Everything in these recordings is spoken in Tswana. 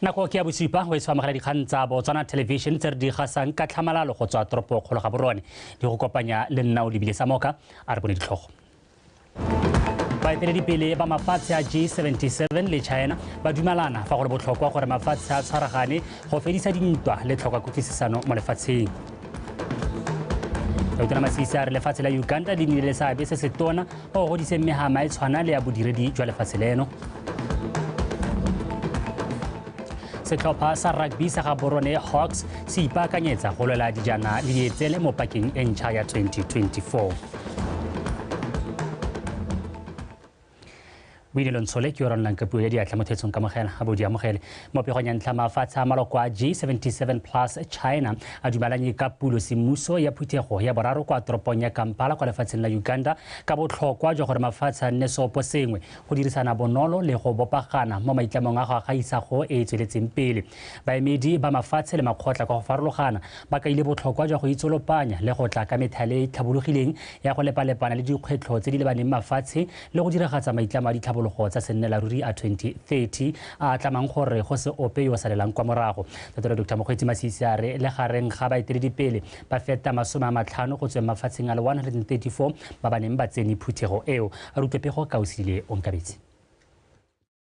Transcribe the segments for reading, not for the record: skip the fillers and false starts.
Nako ke ya bosupa go e amogela dikgang tsa Botswana Television tse re di gasang ka tlhamalalo go tswa toropokgolo Gaborone. Di go kopanya le nna o lebile sa moka a re bone ditlhogo. Baeteledipele ba mafatshe a G77 le China ba dumalana fa go le botlhokwa gore mafatshe a tshwaragane go fedisa dintwa le tlhoka kutlwisisano mo lefatsheng. Tautona Masisi a re lefatshe la Uganda le nnile le seabe se se tona mo go godiseng megama e tshwana le ya bodiredi jwa lefatshe leno. Setlhopha sa rugby sa Gaborone Hawks se ipaakanyetsa go lwela dijana le dietsele mo pakeng e ntšha ya 2024. Boinelo Ntshole ke yo ranolang ka puo ya diatla mo thetsong kamogela a bo di amogele. Mo pegong ya ntlha, mafatshe a maloko a G77 plus China a dumalanye ka pulo semmuso ya phuthego ya boraro kwa toropong ya Kampala kwa lefatsheng la Uganda ka botlhokwa jwa gore mafatshe a nne seopo sengwe go dirisana bonolo le go bopagana mo maitlamong a go aga isago e e tsweletseng pele. Baemedi ba mafatshe le makgotla ka go farologana ba kaile botlhokwa jwa go itsolopanya le go tla ka methale e tlhabologileng ya go lepalepana le dikgwetlho tse di lebaneng mafatshe le go diragatsa maitlamo a ditlhabologo tsa sennelaruri a 2030 a tlamang gore go se ope yo o salelang kwa morago. Tatolo Dr. Mokgweetsi Masisi a re le gareng ga baeteledipele ba feta 50 go tsweng mafatsheng a le 134 ba ba neng ba tsene phuthego eo. A re utlwe pego ka Osile Onkabetse.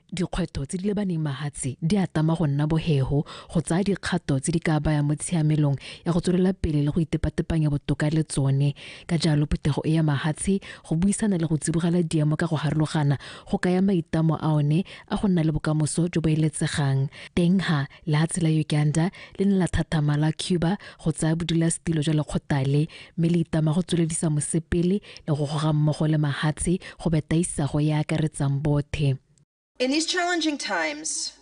Dikgwetho tse di lebaneng mahatshe di a tama go nna boheho go tsaya dikgato tse di ka bayang mo tshiamelong ya go tswelela pele le go itepatepanya botoka le tsone. Ka jalo phuthego e ya mahatshe go buisana le go tsibogela diemo ka go harologana go kaya maitamo a one a go nna le bokamoso jo bo eletsegang. Teng ha lehatshe la Uganda le ne la thathama la Cuba go tsaya bodulasetilo jwa lekgotla le, mme le itama go tsweledisa mosepele le go goga mmogo le mahatshe go beta isago e akaretsang bothe. In these challenging times,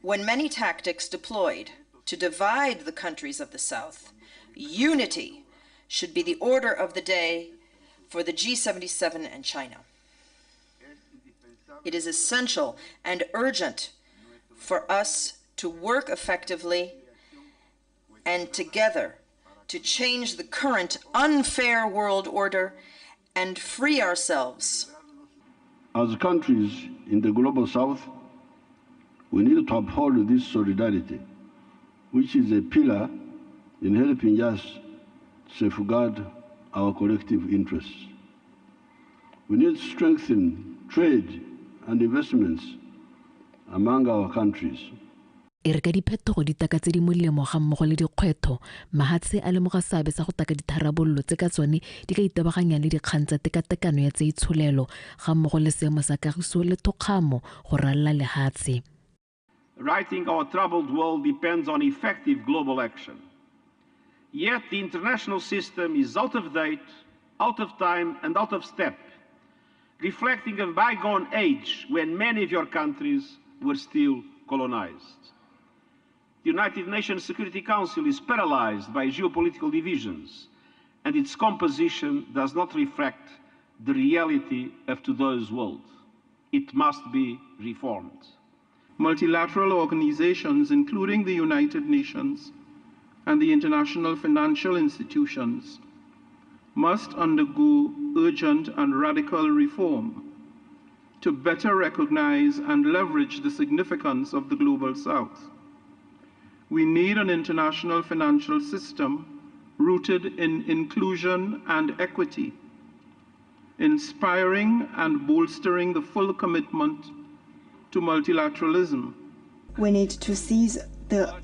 when many tactics deployed to divide the countries of the South, unity should be the order of the day for the G77 and China. It is essential and urgent for us to work effectively and together to change the current unfair world order and free ourselves. As countries in the global South, we need to uphold this solidarity, which is a pillar in helping us safeguard our collective interests. We need to strengthen trade and investments among our countries. E re ka diphetogo di taka tse di molemo ga mmogo le dikgwetho, mahatshe a lemoga seabe sa go taka ditharabololo tse ka tsone di ka itebaganyang le dikgang tsa tekatekano ya tse itsholelo ga mmogo le seemo sa kagiso le thokgamo go ralala lehatshe. Righting our troubled world depends on effective global action. Yet the international system is out of date, out of time and out of step, reflecting a bygone age when many of your countries were still colonized. The United Nations Security Council is paralyzed by geopolitical divisions, and its composition does not reflect the reality of today's world. It must be reformed. Multilateral organizations, including the United Nations and the international financial institutions, must undergo urgent and radical reform to better recognize and leverage the significance of the Global South. We need an international financial system rooted in inclusion and equity, inspiring and bolstering the full commitment to multilateralism. We need to seize the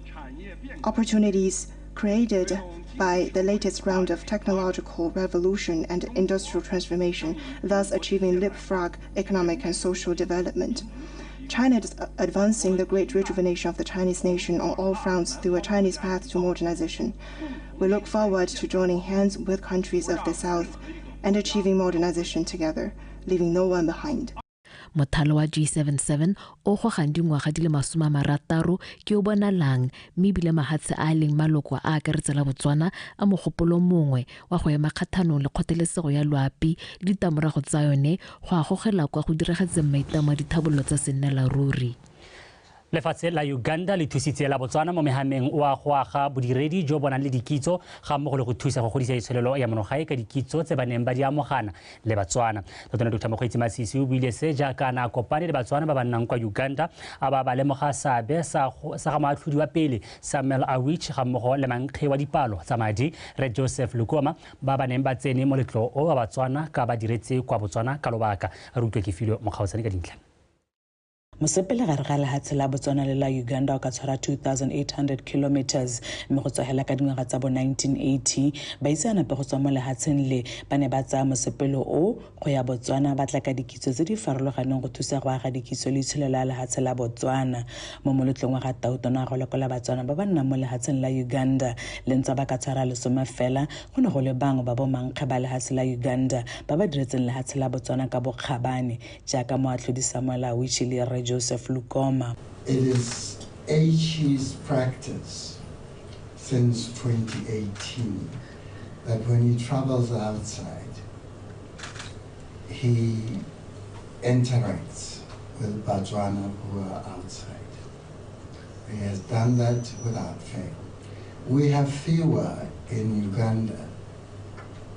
opportunities created by the latest round of technological revolution and industrial transformation, thus achieving leapfrog economic and social development. China is advancing the great rejuvenation of the Chinese nation on all fronts through a Chinese path to modernization. We look forward to joining hands with countries of the South and achieving modernization together, leaving no one behind. Mothalo wa G77 o gogang dingwaga di le 60 ke o bonalang, mme ebile mahatshe a a leng maloko a akaretsa la Botswana a mogopolo mongwe wa go ema kgathanong le kgothelesego ya loapi le ditamorago tsa yone go a gogela kwa go diragetseng maitlamo a dithabololo tsa sennela ruri. Lefatshe la Uganda le thusitse la Botswana mo mehameng wa go aga bodiredi jo bo nang le dikitso ga mmogo le go thusa go godisa itsholelo ya monogae ka dikitso tse ba neng ba di amogana le Batswana. Tautona Dr. Mokgweetsi Masisi o buile se jaaka a ne a kopane le Batswana ba ba nnang kwa Uganda a ba ba lemoga seabe sa ga moatlhodi wa pele Samuel Awich ga mmogo le mankge wa dipalo tsa madi Rre Joseph Lukoma ba ba neng ba tsene moletlo o wa Batswana ka ba diretse kwa Botswana ka lobaka. A re utlwe ke filwe mokgaotsane ka dintlha. Mosepele gare ga lehatshe la Botswana le la Uganda o ka tshwara 2800 kilometers mme go tswa hela ka dingwaga tsa bo 1980 baitseanape go tswa mo lehatsheng le ba ne ba tsaya mosepele o go ya Botswana ba tla ka dikitso tse di farologaneng go thusa go aga dikitso le itsholelo ya lehatshe la Botswana. Mo moletlong wa ga Tautona go lekola Batswana ba ba nnang mo lehatsheng la Uganda le ntse ba ka tshwara lesome fela go ne go le bangwe ba bomankge ba lehatshe la Uganda ba ba diretseng lehatshe la Botswana ka bokgabane jaaka moatlhodi Samuel Awich le Rre Joseph Lukoma. It is HE's practice since 2018 that when he travels outside, he interacts with Botswana who are outside. He has done that without fail. We have fewer in Uganda,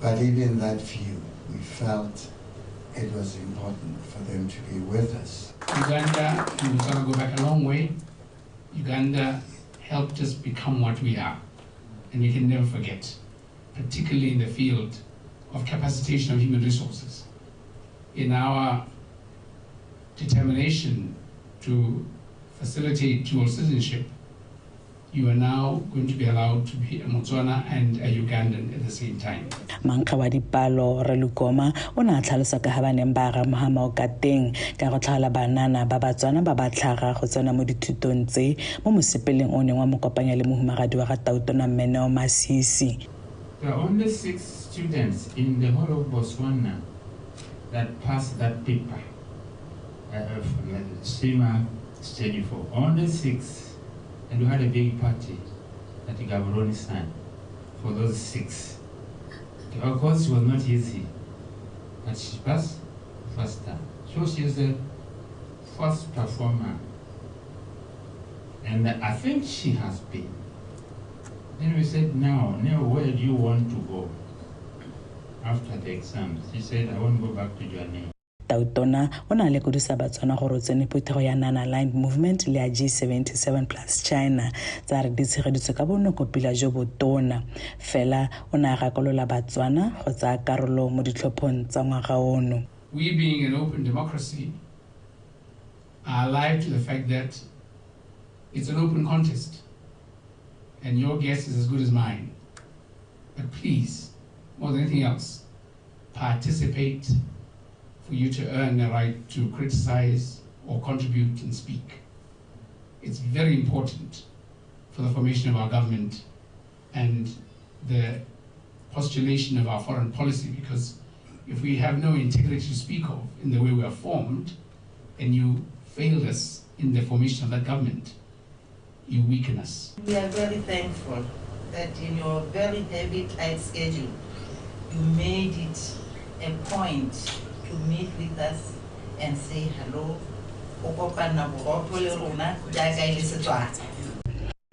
but even that few, we felt it was important for them to be with us. Uganda and Botswana go back a long way. Uganda helped us become what we are, and we can never forget, particularly in the field of capacitation of human resources. In our determination to facilitate dual citizenship, you are now going to be allowed to be a Motswana and a Ugandan at the same time. Mankge wa dipalo Rre Lukoma o ne a tlhalosa ka ga ba neng ba aga mohamao ka teng ka go tlhaola banana ba Batswana ba ba tlhaga go tsena mo dithutong tse mo mosepeleng o neng wa mo kopanya le mohumagadi wa ga Tautona Mmeneo Masisi. There are only 6 students in the whole of Botswana that passed that paper of CIMA stage 4. Only 6. And we had a big party at the Gaborone San for those 6. Of course, it was not easy, but she passed first time. So she is the first performer, and I think she has been. Then we said, now where do you want to go after the exams? She said, I want to go back to Jwaneng. Tautona o ne a lekodisa Batswana gore o tsene phuthego ya Non-Aligned Movement le ya G77 plus China tsa re di tshegeditswe ka bonako pila jo botona. Fela o ne a gakolola Batswana go tsaya karolo mo ditlhophong tsa ngwaga ono. We being an open democracy are alive to the fact that it's an open contest and your guess is as good as mine. But please, more than anything else, participate for you to earn the right to criticize or contribute and speak. It's very important for the formation of our government and the postulation of our foreign policy, because if we have no integrity to speak of in the way we are formed, and you failed us in the formation of that government, you weaken us. We are very thankful that in your very heavy, tight schedule, you made it a point to meet with us and say hello.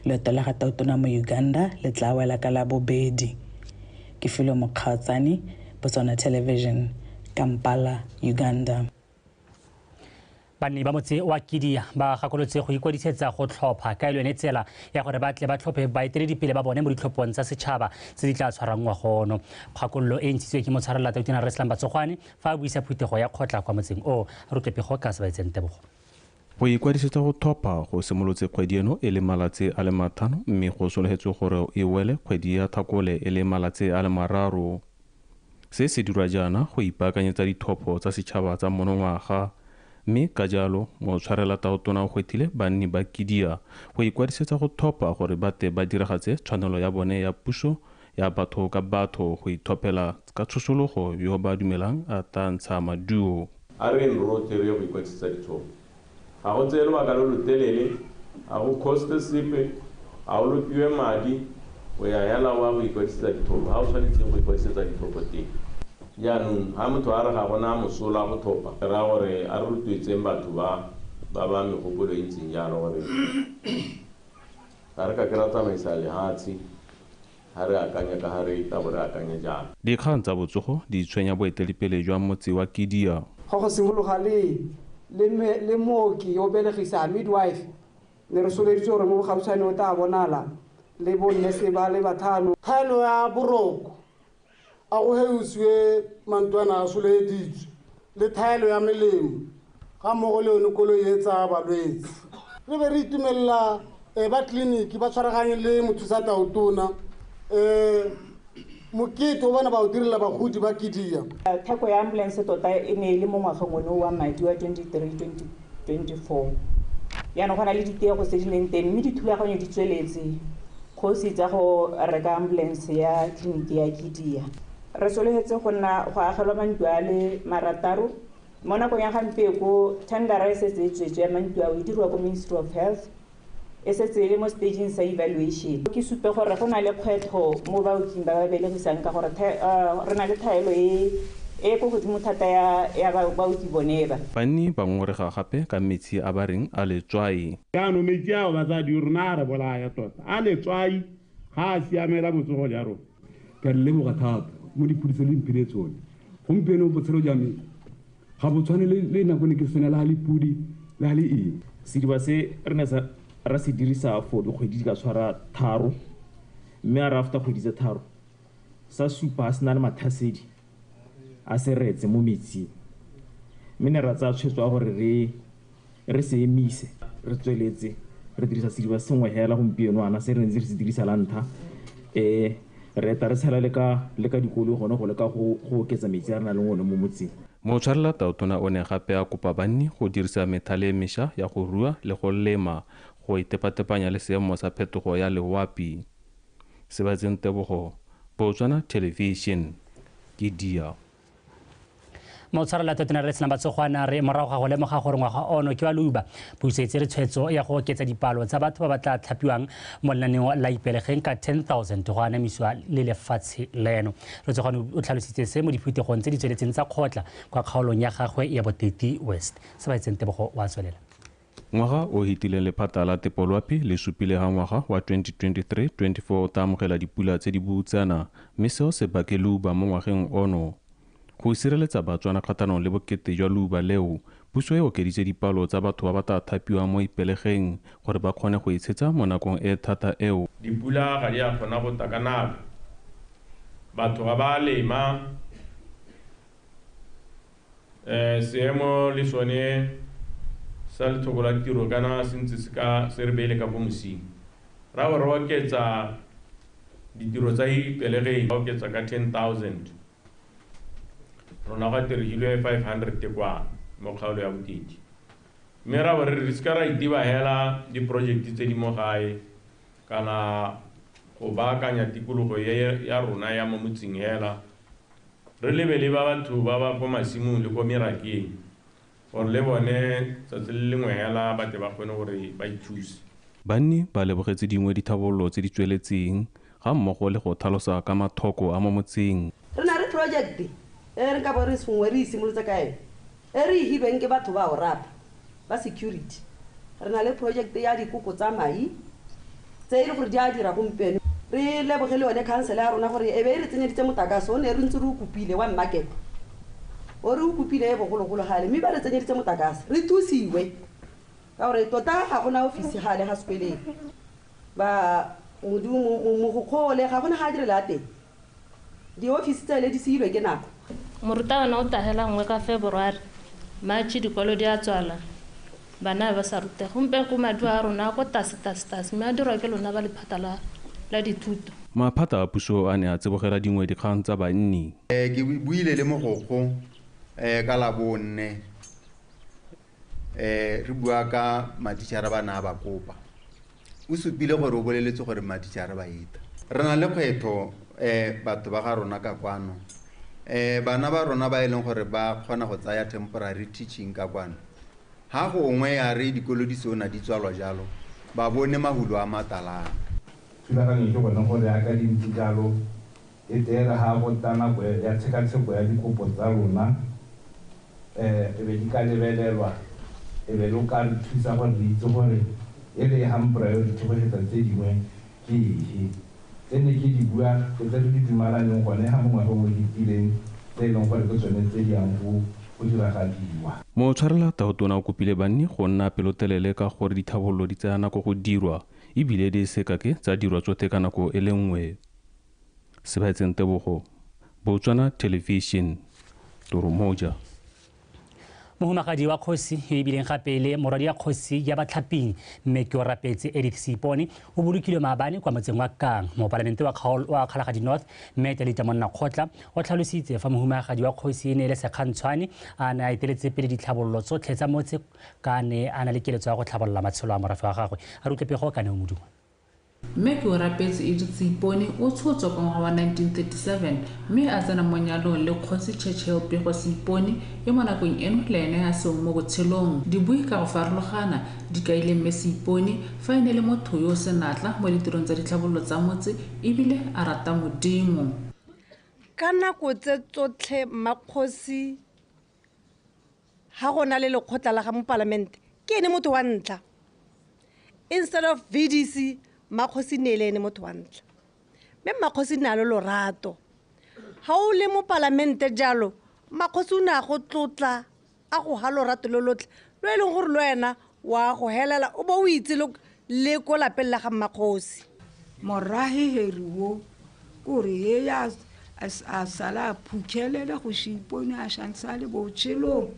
Leeto la ga Tautona mo Uganda le tla wela ka la bobedi. Ke Filwe Mokgaotsane, Botswana Television, Kampala, Uganda. Banni ba motse wa Kidia ba gakolotse go ikwadisetsa go tlhopha ka yone tsela ya gore ba tle ba tlhophe baeteledipele ba bone mo ditlhophong tsa setšhaba tse di tla tshwarang ngwagono. Kgakololo e ntshitswe ke motshwarela Tautona Rre Slumber Tsogwane fa a buisa phuthego ya kgotla kwa motseng o. Re utlwe pego ka Sebaetseng Tebogo. Go ikwadisetsa go tlhopha go simolotse kgwedi eno e le malatsi a le 5 mme go sologetswe gore e wele kgwedi ya Tlhakole e le malatsi a le 3. Se se dirwa jaana go ipaakanyetsa ditlhopho tsa setšhaba tsa monongwaga. Mme ka jalo motshwarela Tautona o gwethile banni ba Kidia go ikwadisetsa go tlhopha gore ba tle ba diragatse tshwanelo ya bone ya puso ya batho ka batho go ithophela ka tshosologo yo ba dumelang a tla ntsha maduo. A re rotlhe re go ikwadisetsa ditlhopho. Ga go tseye lobaka lo lo telele, ga go coste sepe, ga o lopiwe madi, o ya hela wa go ikwadisetsa ditlhopho, ga o tshwanetseng go ikwadisetsa ditlhopho teng. Jaanong ga motho a re ga gona mosola go tlhopha, re raya gore a re rotloetseng batho ba Ba ba megopolo e ntseng jalo gore ga re ka ke ra tsamaisa lehatshe ga re akanya ka ga re tabo re akanya jalo. Dikgang tsa botsogo di tshwenya boeteledipele jwa motse wa Kidia. Go simologa le mooki o belegisa midwife ne re soleditse gore mo bogautshwane o tla bonala le bonnese ba le batlhano. Tlhaelo ya boroko a go heusiwe mantwana a soleditswe le tlhaelo ya melemo ga mmogo le yone koloi e tsaya balwetse. Re be re itumelela ba tleliniki ba tshwaraganye le mothusataotona mokete o bona ba o direla bagodi ba Kidia. Theko ya ambulance tota e ne e le mo ngwageng one wa madi wa 2023-2024. Jaanong go na le ditiego tse di leng teng mme dithulaganyo di tsweletse kgosi tsa go reka ambulance ya tleliniki ya Kidia. Re solofetse go nna go agelwa mantlo a le 6 mo nakong ya gampieko. Tendera e setse e tswetswe ya mantlo ao e dirwa ko Ministry of Health, e setse e le mo stageng sa evaluation. Ke supe gore go na le kgwetlho mo baoking ba ba belegisang ka gore re na le thaelo e ko godimo thata ya baoki bone ba. Banni ba ngongorega gape ka metsi a ba reng a letswai. Jaanong metsi ao batsadi rona a re bolaya tota, a letswai ga a siamela botsogo ja rona. Ke re leboga thata mo dipodiso le mphile tsone. Gompieno botshelo jwa me ga bo tshwane le nako ne ke sena le ga le pudi le ga le eng. Sediba se re ne ra se dirisa for dikgwedi di ka tshwara 3, mme a re after kgwedi tse 3 sa supa a sena le mathasedi a seretse mo metsing, mme ne ra tsaya tshwetso ya gore re se emise, re tsweletse re dirisa sediba sengwe hela gompieno ana se re ntse re se dirisa la ntlha. Re eta re tshela le ka dikoloi gone go leka go oketsa metsi a re nang le one mo motseng. Motshwarela taotona o ne gape a kopa banni go dirisa methale e mešwa ya go rua le go lema go itepatepanya le seemo sa phetogo ya loapi. Sebatseng Tebogo, Botswana Television, Kidia. Motshwarela taotona re Letshela Matsogwana re morago ga go lemoga gore ngwaga ono ke wa leuba, puso e tsere tshwetso ya go oketsa dipalo tsa batho ba ba tla tlhapiwang mo lenaneong la Ipelegeng ka 10,000 go anamisiwa le lefatshe leno. Retsogwane o tlhalositse se mo diphuthegong tse di tsweletseng tsa kgotla kwa kgaolong ya gagwe ya Boteti West. Sebatseng Tebogo wa tswelela. Ngwaga o hitileng lephata la tepoloapi le supile ga ngwaga wa 2023-24 o tla amogela dipula tse di boutsana, mme seo se bake leuba mo ngwageng ono. Go sireletsa Batswana kgatlhanong le bokete jwa leuba leo, puso e okeditse dipalo tsa batho ba ba tla thapiwang mo Ipelegeng gore ba kgone go itshetsa mo nakong e thata eo. Dipula ga di a kgona go tla ka nako, batho ga ba lema, seemo le sone sa lethoko la tiro kana se ntse se ka se re beile ka fo mosing. Ra bo re oketsa ditiro tsa Ipelegeng, ba oketsa ka 10,000. Rona ga dirilwe 500 kwa mo kgaolo ya Boteti. Mme ra bo re se ka ra itiba hela diprojekte tse di mo gae kana go baakanya tikologo ya rona ya mo motseng hela, re lebele ba batho ba ba ko masimong le ko merakeng gore le bone tsatsi le lengwe hela ba tle ba kgone gore ba ithuse. Banni ba lebogetse dingwe dithabololo tse di tsweletseng ga mmogo le go tlhalosa ka mathoko a mo motseng. Re na re project e re ka bo re sengwe re isimolotse ka yone e re e hilweng ke batho ba o rapa ba security. Re na le project ya dikoko tsa mai tse e le gore di a dira gompieno. Re lebogele yone council ya rona gore e be e re tsenyeditse motlakase o ne re ntse re o kopile wa market, o re o kopile e bogologolo gale, mme ba re tsenyeditse motlakase re thusiwe ka gore tota ga gona office gale ga sekweleng ba mogokgole ga gona ga a direla teng, di-office tsele di seilwe ke nako. Morutabana o tagela nngwe ka February, March dikolo di a tswala, bana ba sa rutega. Gompieno maduo a rona a ko tlase tlase tlase, mme a dirwa ke lona ba lephata la dithuto. Maphata a puso a ne a tsibogela dingwe dikgang tsa banni. Ke buile le mogokgo ka Labone, re bua ka matitjhara ba na ba kopa. O supile gore o boleletse gore matitjhara ba eta. Re na le kgwetlho batho ba ga rona ka kwano. Bana ba rona ba e leng gore ba kgona go tsaya temporary teaching ka kwano. Ha gongwe ya re dikolo di sona di tswalwa jalo, ba bone mahulo a matalana. Thulaganyo ke gone gore yaka di ntse jalo e tera ha go tla nako ya tshekatsheko ya dikopo tsa rona, e be di ka lebelelwa E be lo ka re thusa gore re itse gore e re hang priority go feta tse dingwe ke efe. Tse ne ke di bua ke tse re di dumalaneng gone ga mo ngwageng o fetileng tse e leng gore ke tsone tse di yang go diragadiwa. Motshwarela tautona o kopile banni go nna pelotelele ka gore ditlhabololo di tsaya nako go dirwa ebile di se kake tsa dirwa tsotlhe ka nako e le nngwe. Sebaetseng Tebogo, Botswana Television, Toromoja. Mohumagadi wa kgosi yo e bileng gape le morwadi wa kgosi ya Batlhaping mme ke o rapetse Edith Seipone o bolokilwe maabane kwa motseng wa Kang. Mopalamente wa Kgalagadi North mme Talita Monnakgotla o tlhalositse fa mohumagadi wa kgosi e ne e le sekgantshwane a ne a eteletse pele ditlhabololo tsotlhe tsa motse ka ne a na le keletso ya go tlhabolola matshelo a morafe wa gagwe. A re utlwe pego ka Neo Modimo. Mme ke o rapetse Edith Seipone o tshotswe ka ngwaga wa 1937 mme a tsena mo nyalong le kgosi Churchill Pego Seipone e mo nakong eno le ene a seng mo botshelong. Dibui ka go farologana di kaile mme Seipone fa e ne le motho yo o senatla mo ditirong tsa ditlhabololo tsa motse ebile a rata Modimo. Ka nako tse tsotlhe mmakgosi ga go na le lekgotla la ga mopalamente ke ene motho wa ntlha. Instead of VDC, mmakgosi ne le ene motho wa ntlha. Mme mmakgosi ne a le lorato. Ga o le mopalamente jalo, mmakgosi o ne a go tlotla, a go ga lorato lo lotlhe lo e leng gore le wena wa go helela o bo o itse le ko lapeng la ga mmakgosi. Morahe heri wo kore he ya a sala a phukhelele go Seipone a shantsha le botshelong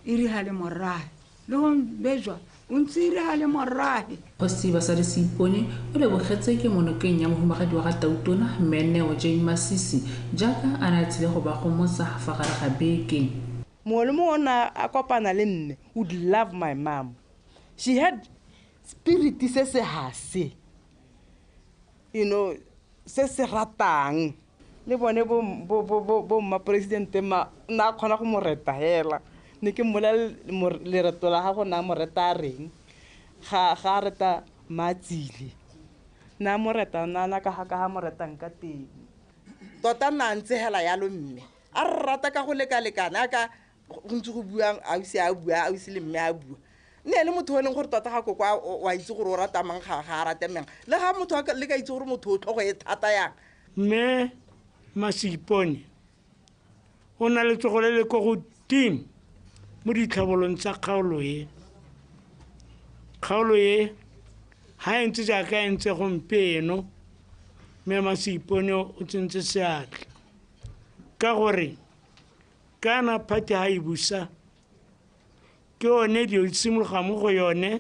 e re ha le morahe le go bejwa o ntse e re ha le morahe. Kgosi Basadi Seipone o lebogetse ke monokeng ya mohumagadi wa ga Tautona mme Neo Jane Masisi jaaka a ne a tsile go ba gomotsa fa gare ga beke. Mongwe le mongwe o ne a kopana le mme would love my mom. She had spirit se se hase, you know, se se ratang. Le bone bo mma presidente ma na kgona go mo reta hela. Ne ke mmola lerato la gago na mo reta a reng ga a reta Matsile na mo reta nana ka ga mo retang ka teng. Tota nna ntse hela yalo mme a re rata ka go lekalekana ka go ntse go buang ausi a bua ausi le mme a bua. Ne le motho o leng gore tota ga koko wa itse gore o rata mang ga a rate mang le ga motho le ka itse gore motho o tlhogo e thata yang. Mme Maseipone o na le tsogo le le ko godimo mo ditlhabolong tsa kgaolo e. Kgaolo e ha e ntse jaaka e ntse gompieno, mme Maseipone o tsentse seatla ka gore kana party ha e busa ke yone dilo di simologa mo go yone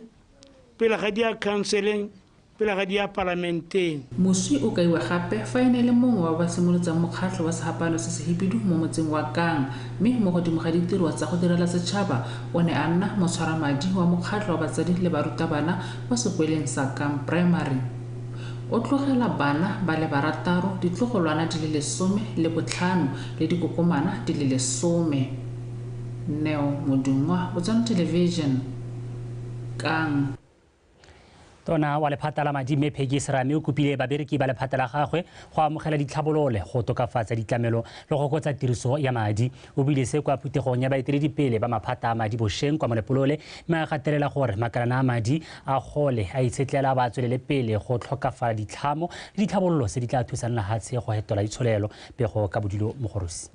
pele ga di ya counseling, pele ga di ya palamenteng. Moswi o kaiwa gape fa e ne le mongwe wa ba simolotsang mokgatlho wa Sehapano se se Hibidu mo motseng wa Kang, mme mo godimo ga ditiro tsa go direla setšhaba o ne a nna motshwaramadi wa mokgatlho wa batsadi le barutabana kwa sekweleng sa Kang Primary. O tlogela bana ba le barataro, ditlogolwana di le 15 le dikokomana di le 10. Neo Modungwa, Botswana Television, Kang. Tona wa lephata la madi mme Peggy Serame o kopile babereki ba lephata la gagwe go amogela ditlhabolole go tokafatsa ditlamelo le go oketsa tiriso ya madi. O buile se kwa phuthegong ya baeteledipele ba maphata a madi bošeng kwa Molepolole mme a gatelela gore makalana a madi a gole a itshetlela ba tswelele pele go tlhokafala ditlhamo le ditlhabololo tse di tla thusang lehatshe go hetola itsholelo. Pego ka Bodulo Mogorosi.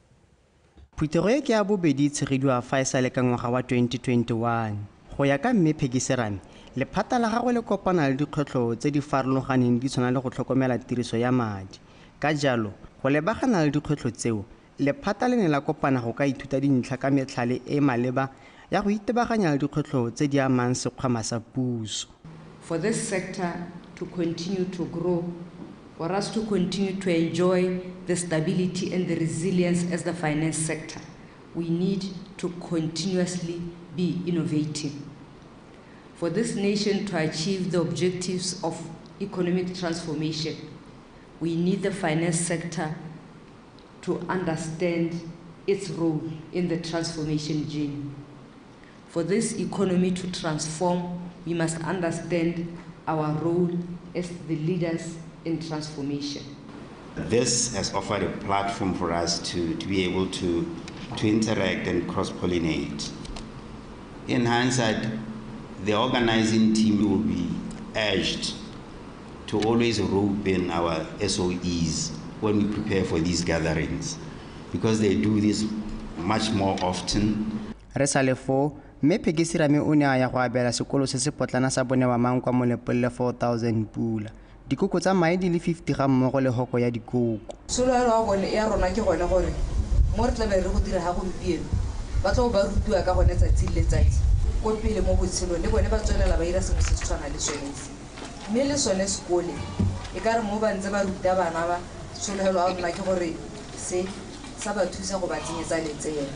Phuthego e ke ya bobedi e tshegediwa fa e sale ka ngwaga wa 2021. Go ya ka mme Peggy Serame, lephata la gagwe le kopana le dikgwetlho tse di farologaneng di tshwana le go tlhokomela tiriso ya madi. Ka jalo, go lebagana le dikgwetlho tseo, lephata le ne la kopana go ka ithuta dintlha ka metlhale e maleba ya go itebaganya le dikgwetlho tse di amang sekgwama sa puso. For this sector to continue to grow, for us to continue to enjoy the stability and the resilience as the finance sector, we need to continuously be innovative. For this nation to achieve the objectives of economic transformation, we need the finance sector to understand its role in the transformation journey. For this economy to transform, we must understand our role as the leaders in transformation. This has offered a platform for us to be able to interact and cross-pollinate. In hindsight, the organizing team will be urged to always rope in our SOEs when we prepare for these gatherings, because they do this much more often. Re sa le foo, mme Peggy Serame o ne a ya go abela sekolo se se potlana sa Bonewamang kwa Molepolole 4000 pula. Dikoko tsa mae di le 50 ga mmogo le hoko ya dikoko. Tsholofelo ya rona ke gone gore mo re tlabe re go dira ga gompieno ba tlo ba rutiwa ka gone tsatsi le letsatsi ko pele mo botshelong, le bone ba tswelela ba ira sengwe se se tshwana le sone se. Mme le sone sekole e ka re mo ba ntse ba ruta bana ba, tsholofelo ya rona ke gore se sa ba thusa go ba tsenyetsa letseno.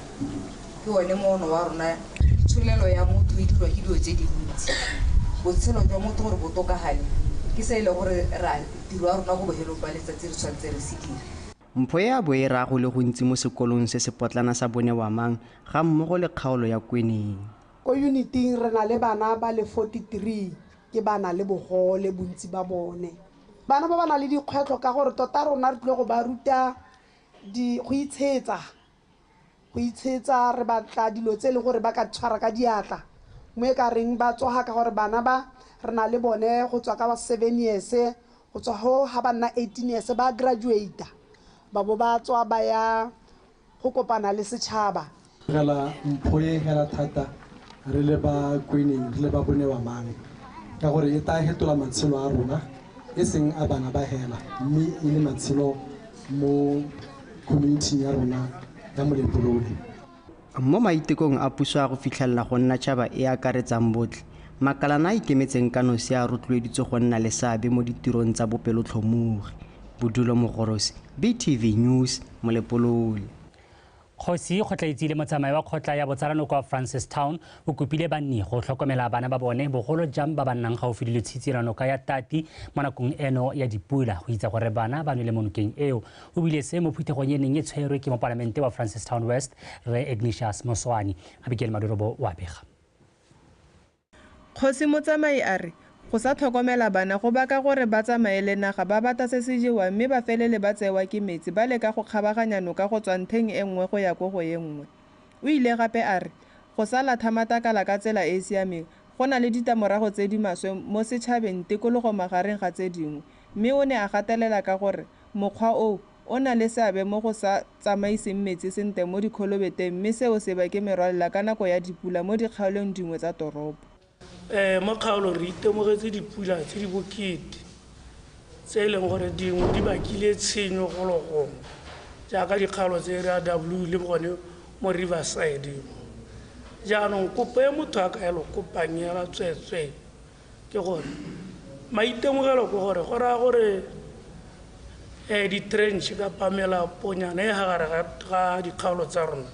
Ke one moono wa rona. Tsholelo ya motho e dirwa ke dilo tse dintsi. Botshelo jwa motho gore bo tokagale ke se e le gore ra tiro ya rona go bohelong ba letsatsi re tshwanetse re se dire. Mpho e a bo e raya go le gontsi mo sekolong se se potlana sa Bonewamang ga mmogo le kgaolo ya Kweneng. Ko uniting re na le bana ba le 43 ke bana le bogole bontsi ba bone. Bana ba ba na le dikgwetlho ka gore tota rona re tlile go ba ruta go itshetsa. Go itshetsa re batla dilo tse e leng gore ba ka tshwara ka diatla. Mo e ka reng ba tsoga ka gore bana ba re na le bone go tswa ka ba 7 years, go tswa ho ha ba nna 18 years ba graduate. Ba bo ba tswa ba ya go kopana le setšhaba. Gela mpho e hela thata re le ba Kweneng, re le ba Bonewamang, ka gore e tla fetola matshelo a rona, e seng a bana ba hela, mme e le matshelo mo community ya rona ya Molepolole. Mo maitekong a puso a go fitlhelela go nna tšhaba e akaretsang botlhe, makalana a ikemetseng ka nosi a rotloeditswe go nna le seabe mo ditirong tsa bopelotlhomogi. Bodulo Mogorosi, BTV News, Molepolole. Kgosi Kgotlaetsile motsamai wa kgotla ya Botsalano kwa Francistown o kopile banni go tlhokomela bana ba bone bogolo jang ba ba nnang gaufi le lotshitshi la noka ya Tati mo nakong eno ya dipula go itsa gore bana ba nwele mo nokeng eo. O buile se mo phuthegong e neng e tshwerwe ke mopalamente wa Francistown West Rre Ignatius Moswani. Abigail Madorobo o a bega. Kgosi Motsamai a re go sa tlhokomela bana go baka gore ba tsamaye le naga ba bata se se jewang mme ba felele ba tsewa ke metsi ba leka go kgabaganya noka go tswa ntlheng e nngwe go ya ko go e nngwe. O ile gape a re go sa latlha matlakala ka tsela e e siameng go na le ditlamorago tse di maswe mo setšhabeng tikologo magareng ga tse dingwe, mme o ne a gatelela ka gore mokgwa oo o na le seabe mo go sa tsamaiseng metsi sentle mo dikholobeteng mme seo se bake merwalela ka nako ya dipula mo dikgaolong dingwe tsa toropo. Mo kgaolong re itemogetse dipula tse di bokete tse e leng gore dingwe di bakile tshenyo golo gongwe jaaka dikgaolo tse re a W le gone mo Riverside. Jaanong kopo e motho a ka elo kopang ela tsweetswee ke gore maitemogelo ke gore go raya gore di-trench kapa melaponyana e gare ga dikgaolo tsa rona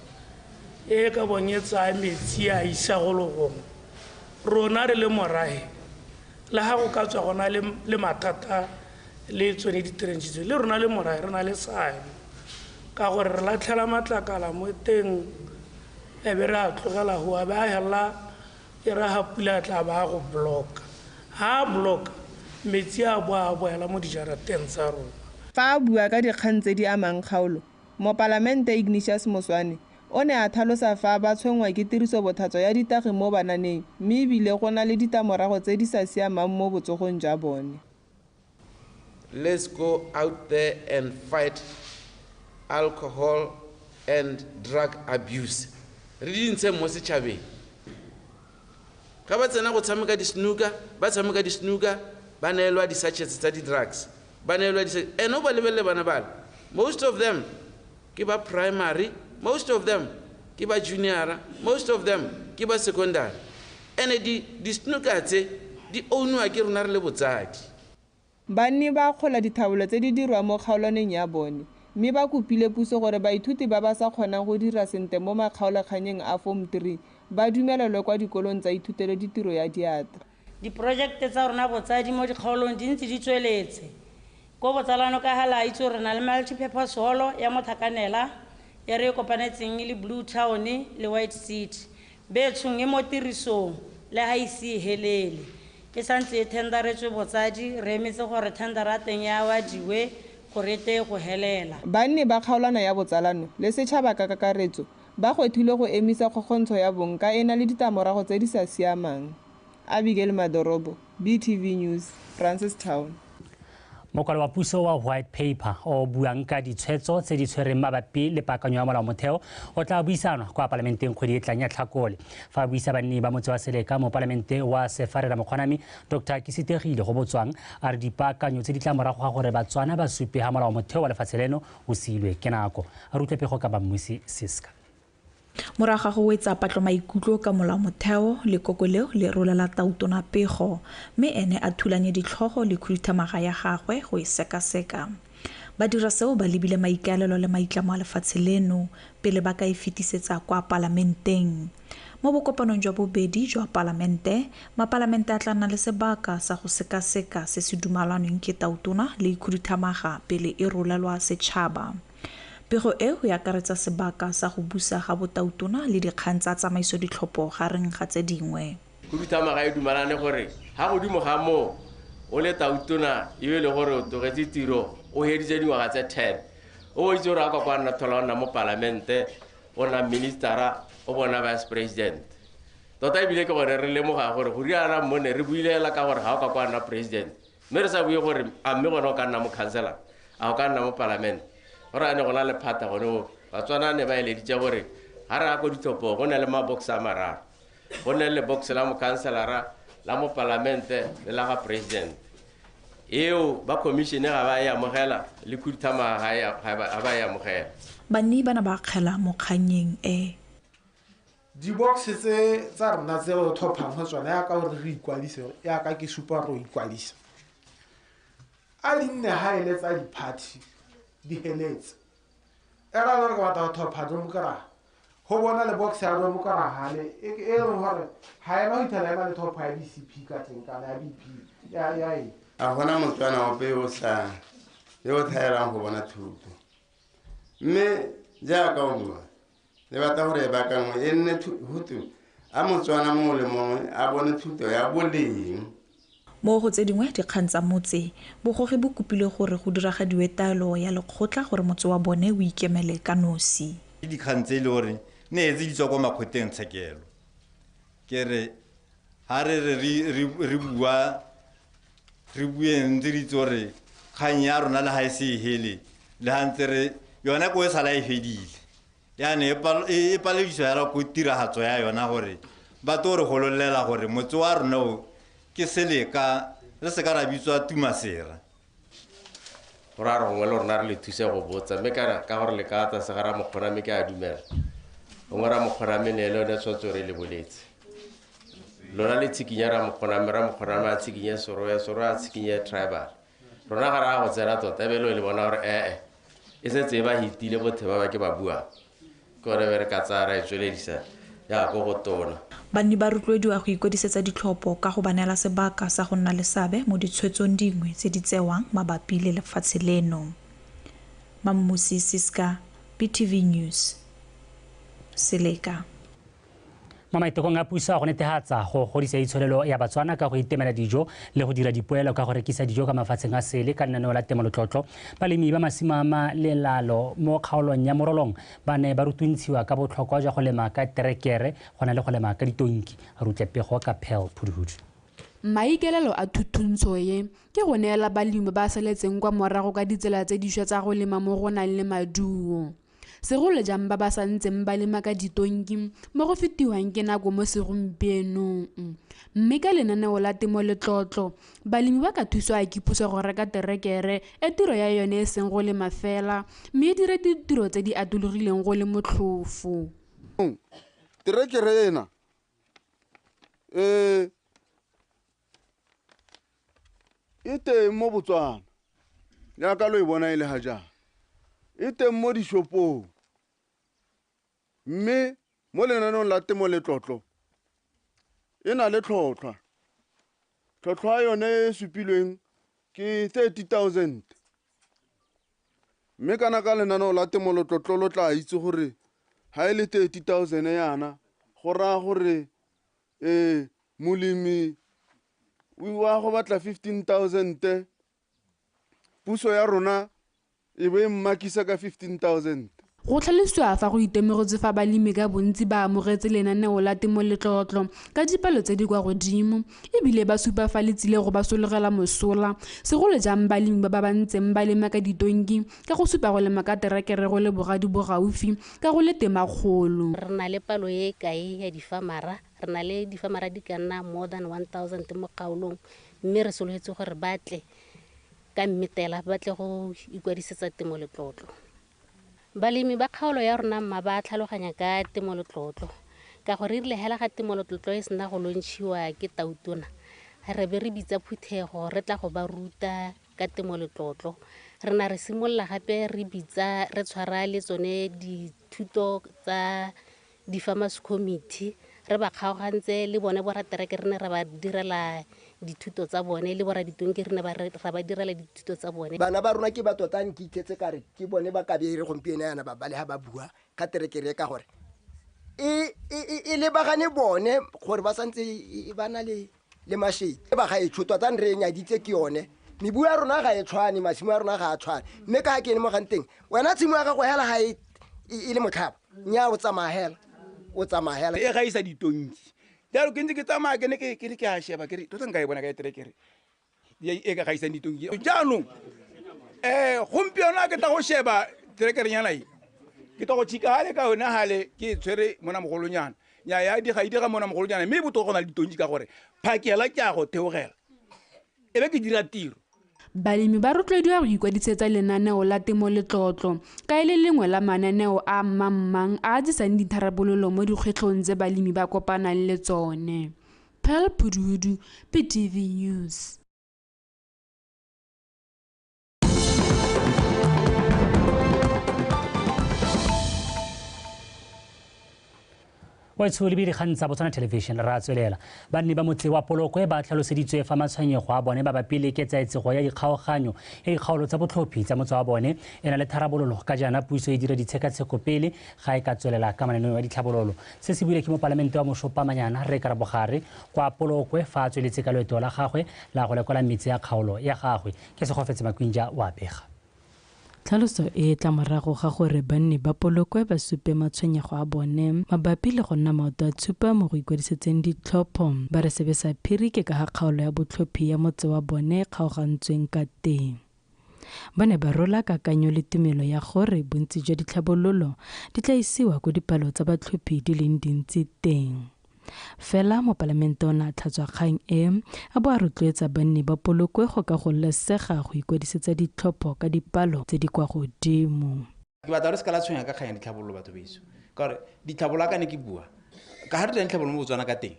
e ka bong e tsaya metsi a isa golo gongwe. Rona re le morahe le ga go ka tswa gona le mathata le tsone di-trench tse, le rona le morahe re na le seabe ka gore re latlhela matlakala mo teng e be re a tlogela go a be a hela e re ga pula tla ba go blocka. Ha a blocka metsi a bo a boela mo dijarateng tsa rona. Fa a bua ka dikgang tse di amang kgaolo, mopalamente Ignatius Moswane o ne a tlhalosa fa ba tshwenngwa ke tirisobotlhaswa ya ditagi mo bananeng mme ebile go na le ditlamorago tse di sa siamang mo botsogong jwa bone. Let's go out there and fight alcohol and drug abuse. Re di ntshe mo setšhabeng. Ga ba tsena go tshameka di-snooker, ba tshameka di-snooker, ba neelwa di-sachets tsa di-drugs, ba neelwa and o ba lebelele bana bale. Most of them ke ba primary, most of them ke ba junior, most of them ke ba secondary. And di-snooker tse di ownwa ke rona re le botsadi. Banni ba akgola dithabolo tse di dirwang mo kgaolwaneng ya bone mme ba kopile puso gore baithuti ba ba sa kgonang go dira sentle mo makgaolakganyeng a Form 3 ba dumelelwe kwa dikolong tsa ithutelo ditiro ya diatla. Diprojekte tsa rona botsadi mo dikgaolong di ntse di tsweletse. Ko Botsalano ka ga la itse re na le multipurpose hall ya Motlhakanela e re e kopanetseng le Blue Town le White City. Betshong e mo tirisong le ga ise e helele. E santse e tenderetswe botsadi, re emetse gore tendera teng ya awadiwe gore e tle go helela. Banni ba kgaolwana ya Botsalano le setšhaba ka kakaretso Ba gwetlhilwe go emisa kgokgontsho ya bong ka e na le ditlamorago tse di sa siamang. Abigail Madorobo, BTV News, Francistown. Mokwalo wa puso wa white paper o buang ka ditshwetso tse di tshwereng mabapi le paakanyo ya molaomotheo o tla buisanwa kwa palamenteng kgwedi e tlang ya Tlhakole. Fa a buisa banni ba motse wa Seleka mo palamente wa Sefarela Mokgwanami, Dr Kesitegile Gobotswang a re dipaakanyo tse di tla morago ga gore Batswana ba supe ga molaomotheo wa lefatshe leno o siilwe ke nako. A re utlwe pego ka Bammusi Siska. Morago ga go wetsa patlomaikutlo ka molaomotheo, lekoko leo le rolela tautona pego, mme ene a thulanye ditlhogo le khuduthamaga ya gagwe go e sekaseka. Ba dira seo ba lebile maikaelelo le maitlamo a lefatshe leno pele ba ka e fetisetsa kwa palamenteng. Mo bokopanong jwa bobedi jwa palamente, mapalamente a tla nna le sebaka sa go sekaseka se se dumalanweng ke tautona le khuduthamaga pele e rolelwa setšhaba. Pego eo e akaretsa sebaka sa go busa ga botautona le dikgang tsa tsamaiso ditlhopho gareng ga tse dingwe. Khuduthamaga e dumalane gore ga godimo ga moo o le tautona yo e le gore o tlogetse tiro o heditse dingwaga tse 10 o itse gore a ka kwa nna thola o nna mo palamente o nna ministera o bona vice president. Tota ebile ke gore re lemoga gore go riana mo ne re builela ka gore ga o ka kwa nna president mme re sa bue gore a mme gone o ka nna mo councillor a o ka nna mo palamente. Gore a ne go na le phata gone o Batswana ne ba eleditse gore ga re ya ko ditlhophong go na le mabox a mararo, go ne le box la mokhanselara, la mopalamente le la ga president. Eo ba commissione ga ba e amogela le khuduthamaga ga ba e amogela. Banni ba ne ba akgela mo kgannyeng e. Di-box tse tsa rona tse re tlhophang go tsona yaka gore re ikwadise yaka ke supa gore o ikwadisa a di nne ga e le tsa di-party di heletse e ra gore ke batla go tlhopha domokora go bona le box ya domokora gale e leng gore ga ena go ithela ena le tlhopho ya BCP ka teng kana ya BP ya eng. A gona Motswana ope yo o thaelang go bona thuto mme jaaka o bua le batla gore e baakangwe e nne thuto a Motswana mongwe le mongwe a bone thuto ya boleng. Mo go tse dingwe dikgang tsa motse, bogogi bo kopile gore go diragadiwe taelo ya lekgotla gore motse wa bone o ikemele ka nosi. Ke dikgang tse e le gore ne tse di tswa kwa makgoteng tshekelo. Ke re ha re re bua re bueng ntse re itse gore kgang ya rona le ha e se e hele le ha ntse re yona ko e sala e fedile. Yaanong e palediswa yala ko tiragatso ya yona gore ba tlo re gololela gore motse wa rona o ke Seleka re se ka ra bitswa Tumasera. Gore a re gongwe le rona re le thuse go botsa mme ka gore le ka tlase ga Ramokgonami ke a dumela gongwe Ramokgonami ne le yone tshwanetse re le boletse lona le tshikinya Ramokgonami, Ramokgonami a tshikinye Soroe, Soroe a tshikinye tribal. Rona ga re a go tsena tota ebe le bona gore ee e setse e ba hitile bothe ba ba ke ba buang ke gore be re ka tsaya ra e tsweledisa ya ko go tona. Banni ba rotloediwa go ikwadisetsa ditlhopho ka go ba neela sebaka sa go nna le seabe mo ditshwetsong dingwe tse di tsewang mabapi le lefatshe leno. Mammusi Siska, BTV News, Seleka. Mo maitekong a puso a go netefatsa go godisa itsholelo ya Batswana ka go itemela dijo le go dira dipoelo ka go rekisa dijo ka mafatsheng a sele ka lenaneo la temoletlotlo, balemi ba masimo a Malelalo mo kgaolong ya Morolong ba ne ba rutuntshiwa ka botlhokwa jwa go lema ka terekere go na le go lema ka ditonki. A rutle pego ka Pearl Phuduhudu. Maikaelelo a thuthuntsho e ke go neela balemi ba saletseng kwa morago ka ditsela tse dišwa tsa go lema mo go nang le maduo. Segolo jang ba ba santseng ba lema ka ditonki mo go fetiwang ke nako mo segompienong. Mme ka lenaneo la temoletlotlo, balemi ba ka thuswa ke puso go reka terekere e tiro ya yone e seng go lema fela, mme e dire ditiro tse di atologileng go le motlhofo. Terekere ena e teng mo Botswana jaaka lo e bona e le ga jaana, e teng mo dishopong mme mo lenaneong la temoletlotlo e na le tlhotlhwa. Tlhotlhwa yone e supilweng ke 30,000 mme kana ka lenaneo la temoletlotlo lo tla itse gore ga e le 30,000 yana go raya gore molemi o a go batla 15,000, puso ya rona e be mmakisa ka 15,000. Go tlhalosiwa fa go itemogetswe fa balemi ka bontsi ba amogetse lenaneo la Temo Letlotlo ka dipalo tse di kwa godimo ebile ba supa fa le tsile go ba sologela mosola, segolo jang balemi ba ba ntseng ba lema ka ditonki ka go supa go lema ka terekere go le bogadi bo gaufi ka go le temakgolo. Re na le palo e kae ya difamara, re na le difamara di ka nna more than 1000 mo kgaolong, mme re solofetse gore ba tle ka mmetela ba tle go ikwadisetsa Temo Letlotlo. Balemi ba kgaolo ya rona mma ba tlhaloganya ka Temo Letlotlo ka gore e rile hela ga Temo Letlotlo e sena go launchiwa ke Tautona, re be re bitsa phuthego re tla go ba ruta ka Temo Letlotlo. Re na re simolola gape re bitsa re tshwara le tsone dithuto tsa di-farmers committee, re ba kgaogantse le bone boratereke re ne ra ba direla dithuto tsa bone, le boraditonki re ne ra ba direla dithuto tsa bone. Bana ba rona ke ba tota nkithetse ka re ke bone ba ka be re gompieno yana ba bale ha ba bua ka terekere ka gore e lebagane bone gore ba santse ba na le mashedi. Ba ga e tshotwa tsa re nyaditse ke yone, mebu ya rona ga e tshwane, masimo ya rona ga a tshwane, mme ka ha ke ene mo ganteng wena tshimo ya gago hela ga e le motlhaba, nya o tsamaya hela, o tsamaya hela. E gaisa ditonki. Jalo ke ntse ke tsamaya ke ne ke re ke a sheba ke re tota nka e bona ka e terekere e ka gaisang ditonki. Jaanong gompieno a ke tla go sheba terekerenyana e, ke tla go tšhika gale ka yone gale ke e tshwere mona mogolonyana, nya ya di ga e dira mona mogolonyana, mme botoka go na le ditonki ka gore phakela ke a go theogela e be ke dira tiro. Balemi ba rotloediwa go ikwadisetsa lenaneo la Temo Letlotlo ka e le lengwe la mananeo a mmangmang a a tsisang ditharabololo mo dikgwetlhong tse balemi ba kopanang le tsone. Pearl Phuduhudu, BTV News. Waetsho le dikgang tsa Botswana Television ra tswelela. Banni ba motse wa Polokwe ba tlhaloseditswe fa matshwenyego a bone mabapi le ketsaetsego ya dikgaoganyo ya dikgaolo tsa botlhophi tsa motse wa bone e na le tharabololo ka jaana puso e dira ditshekatsheko pele ga e ka tswelela ka mananeo a ditlhabololo. Se se buile ke mopalamente wa Mošopamanyana Rre Karabogare kwa Polokwe fa a tsweletse ka loeto la gagwe la go lekola metse ya kgaolo ya gagwe. Ke Segofetse Makwinja wa bega. Tlhaloso e tla morago ga gore banni ba Polokwe ba supe matshwenyego a bone mabapi le go nna maoto a tshupa mo go ikwadisetseng ditlhopho. Ba re sebe sa phiri ke ka ga kgaolo ya botlhophi ya motse wa bone kgaogantsweng ka teng. Ba ne ba rola kakanyo le tumelo ya gore bontsi jwa ditlhabololo di tla isiwa ko dipalo tsa batlhophi di leng dintsi teng. Fela mopalamente o ne a tlhatswa kgang e a bo a rotloetsa banni ba Polokwe go ka gololesega go ikwadisetsa ditlhopho ka dipalo tse di kwa godimo. Ke batla gore se ka la tshwenya ka kgang ya ditlhabololo batho beso, ka gore ditlhabololo ka ne ke bua ka ga re dirang ditlhabololo mo Botswana ka teng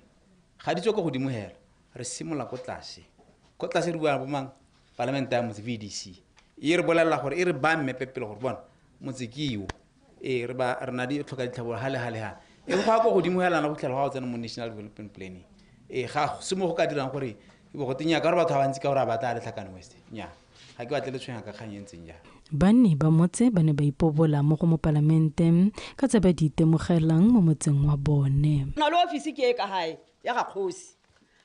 ga di tswe ko godimo hela, re simolola ko tlase. Ko tlase re bua bomang, palamente ya motse VDC e re bolelela gore e re ba mmepe pele gore bona motse ke eo, ee re na di tlhoka ditlhabololo gale gale gale. E go ya ko godimo hela na go tlhela ga o tsena mo National Development Planning. Ga se mo go ka dirang gore e bo go tenya ka gore batho ba bantsi ka gore a batla le Tlhakane West. Nya, ga ke batle le tshwenya ka kgang e ntseng jalo. Banni ba motse ba ne ba ipobola mo go mopalamente ka tse ba di itemogelang mo motseng wa bone. Na le ofisi ke e ka gae ya ga kgosi.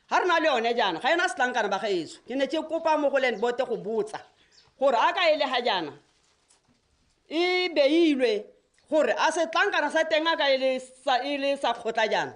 Ga re na le yone jaana, ga ena setlankana ba gaetsho. Ke ne ke kopa mo go land board go botsa gore a ka e le ga jaana e beilwe gore a setlankana sa teng a ka e le sa kgotla jaana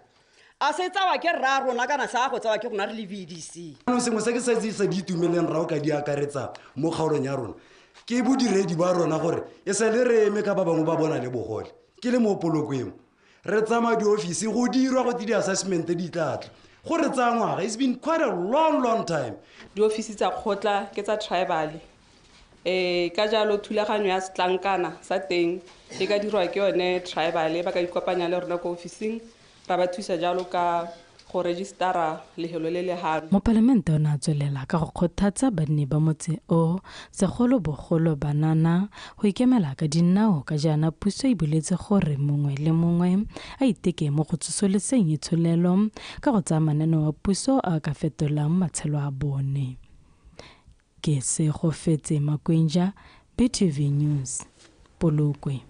a se tsawa ke rra rona kana sa go tsawa ke rona re le VDC. Sengwe se ke sa di itumeleng rra o ka di akaretsa mo kgaolong ya rona ke bodiredi ba rona gore e se le re eme ka ba bangwe ba bona le bogole ke le mo Polokweng re tsamaya diofisi go dirwa go tse di-assessment di tlatla go re tsaya ngwaga. It's been quite a long long time. Diofisi tsa kgotla ke tsa tribal, ka jalo thulaganyo ya setlankana sa teng e ka dirwa ke yone tribal, ba ka ikopanya le rona ko ofising ra ba thusa jalo ka go registera lehelo le le hano. Mopalamente o ne a tswelela ka go kgothatsa banni ba motse o, segolobogolo banana, go ikemela ka dinao ka jaana puso e boletse gore mongwe le mongwe a iteke mo go tsosoloseng itsholelo ka go tsaya mananeo a puso a ka fetolang matshelo a bone. Ke Segofetse Makwinja, BTV News, Polokwe.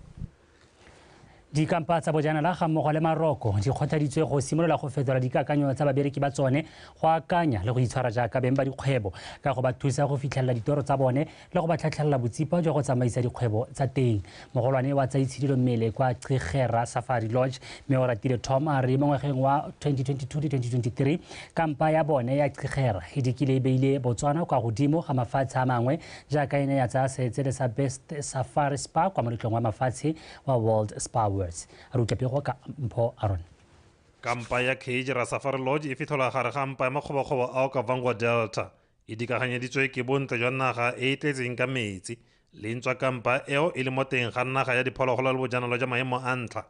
Dikampa tsa bojanala ga mmogo le maroko di kgothaditswe go simolola go fetola dikakanyo tsa babereki ba tsone go akanya le go itshwara jaaka beng ba dikgwebo ka go ba thusa go fitlhelela ditoro tsa bone le go ba tlhatlhelela botsipa jwa go tsamaisa dikgwebo tsa teng. Mogolwane wa tsa itshidilo mmele kwa Xigera Safari Lodge mme Oratile Tom a re mo ngwageng wa 2022-2023 kampa ya bone ya Xigera e dikile e beile Botswana kwa godimo ga mafatshe a mangwe jaaka e ne ya tsaya seetsele sa Best Safari Spa kwa moletlong wa mafatshe wa World Spa Awards. Re utlwa pego ka Mpho Aron. Kampa ya Xigera Safari Lodge e fitlhelwa gare ga mpa ya makgobokgobo a Okavango Delta. E dikaganyeditswe ke bontle jwa naga e e tletseng ka metsi. Le ntswa kampa eo e le mo teng ga naga ya diphologolo le bojanala jwa maemo a ntlha.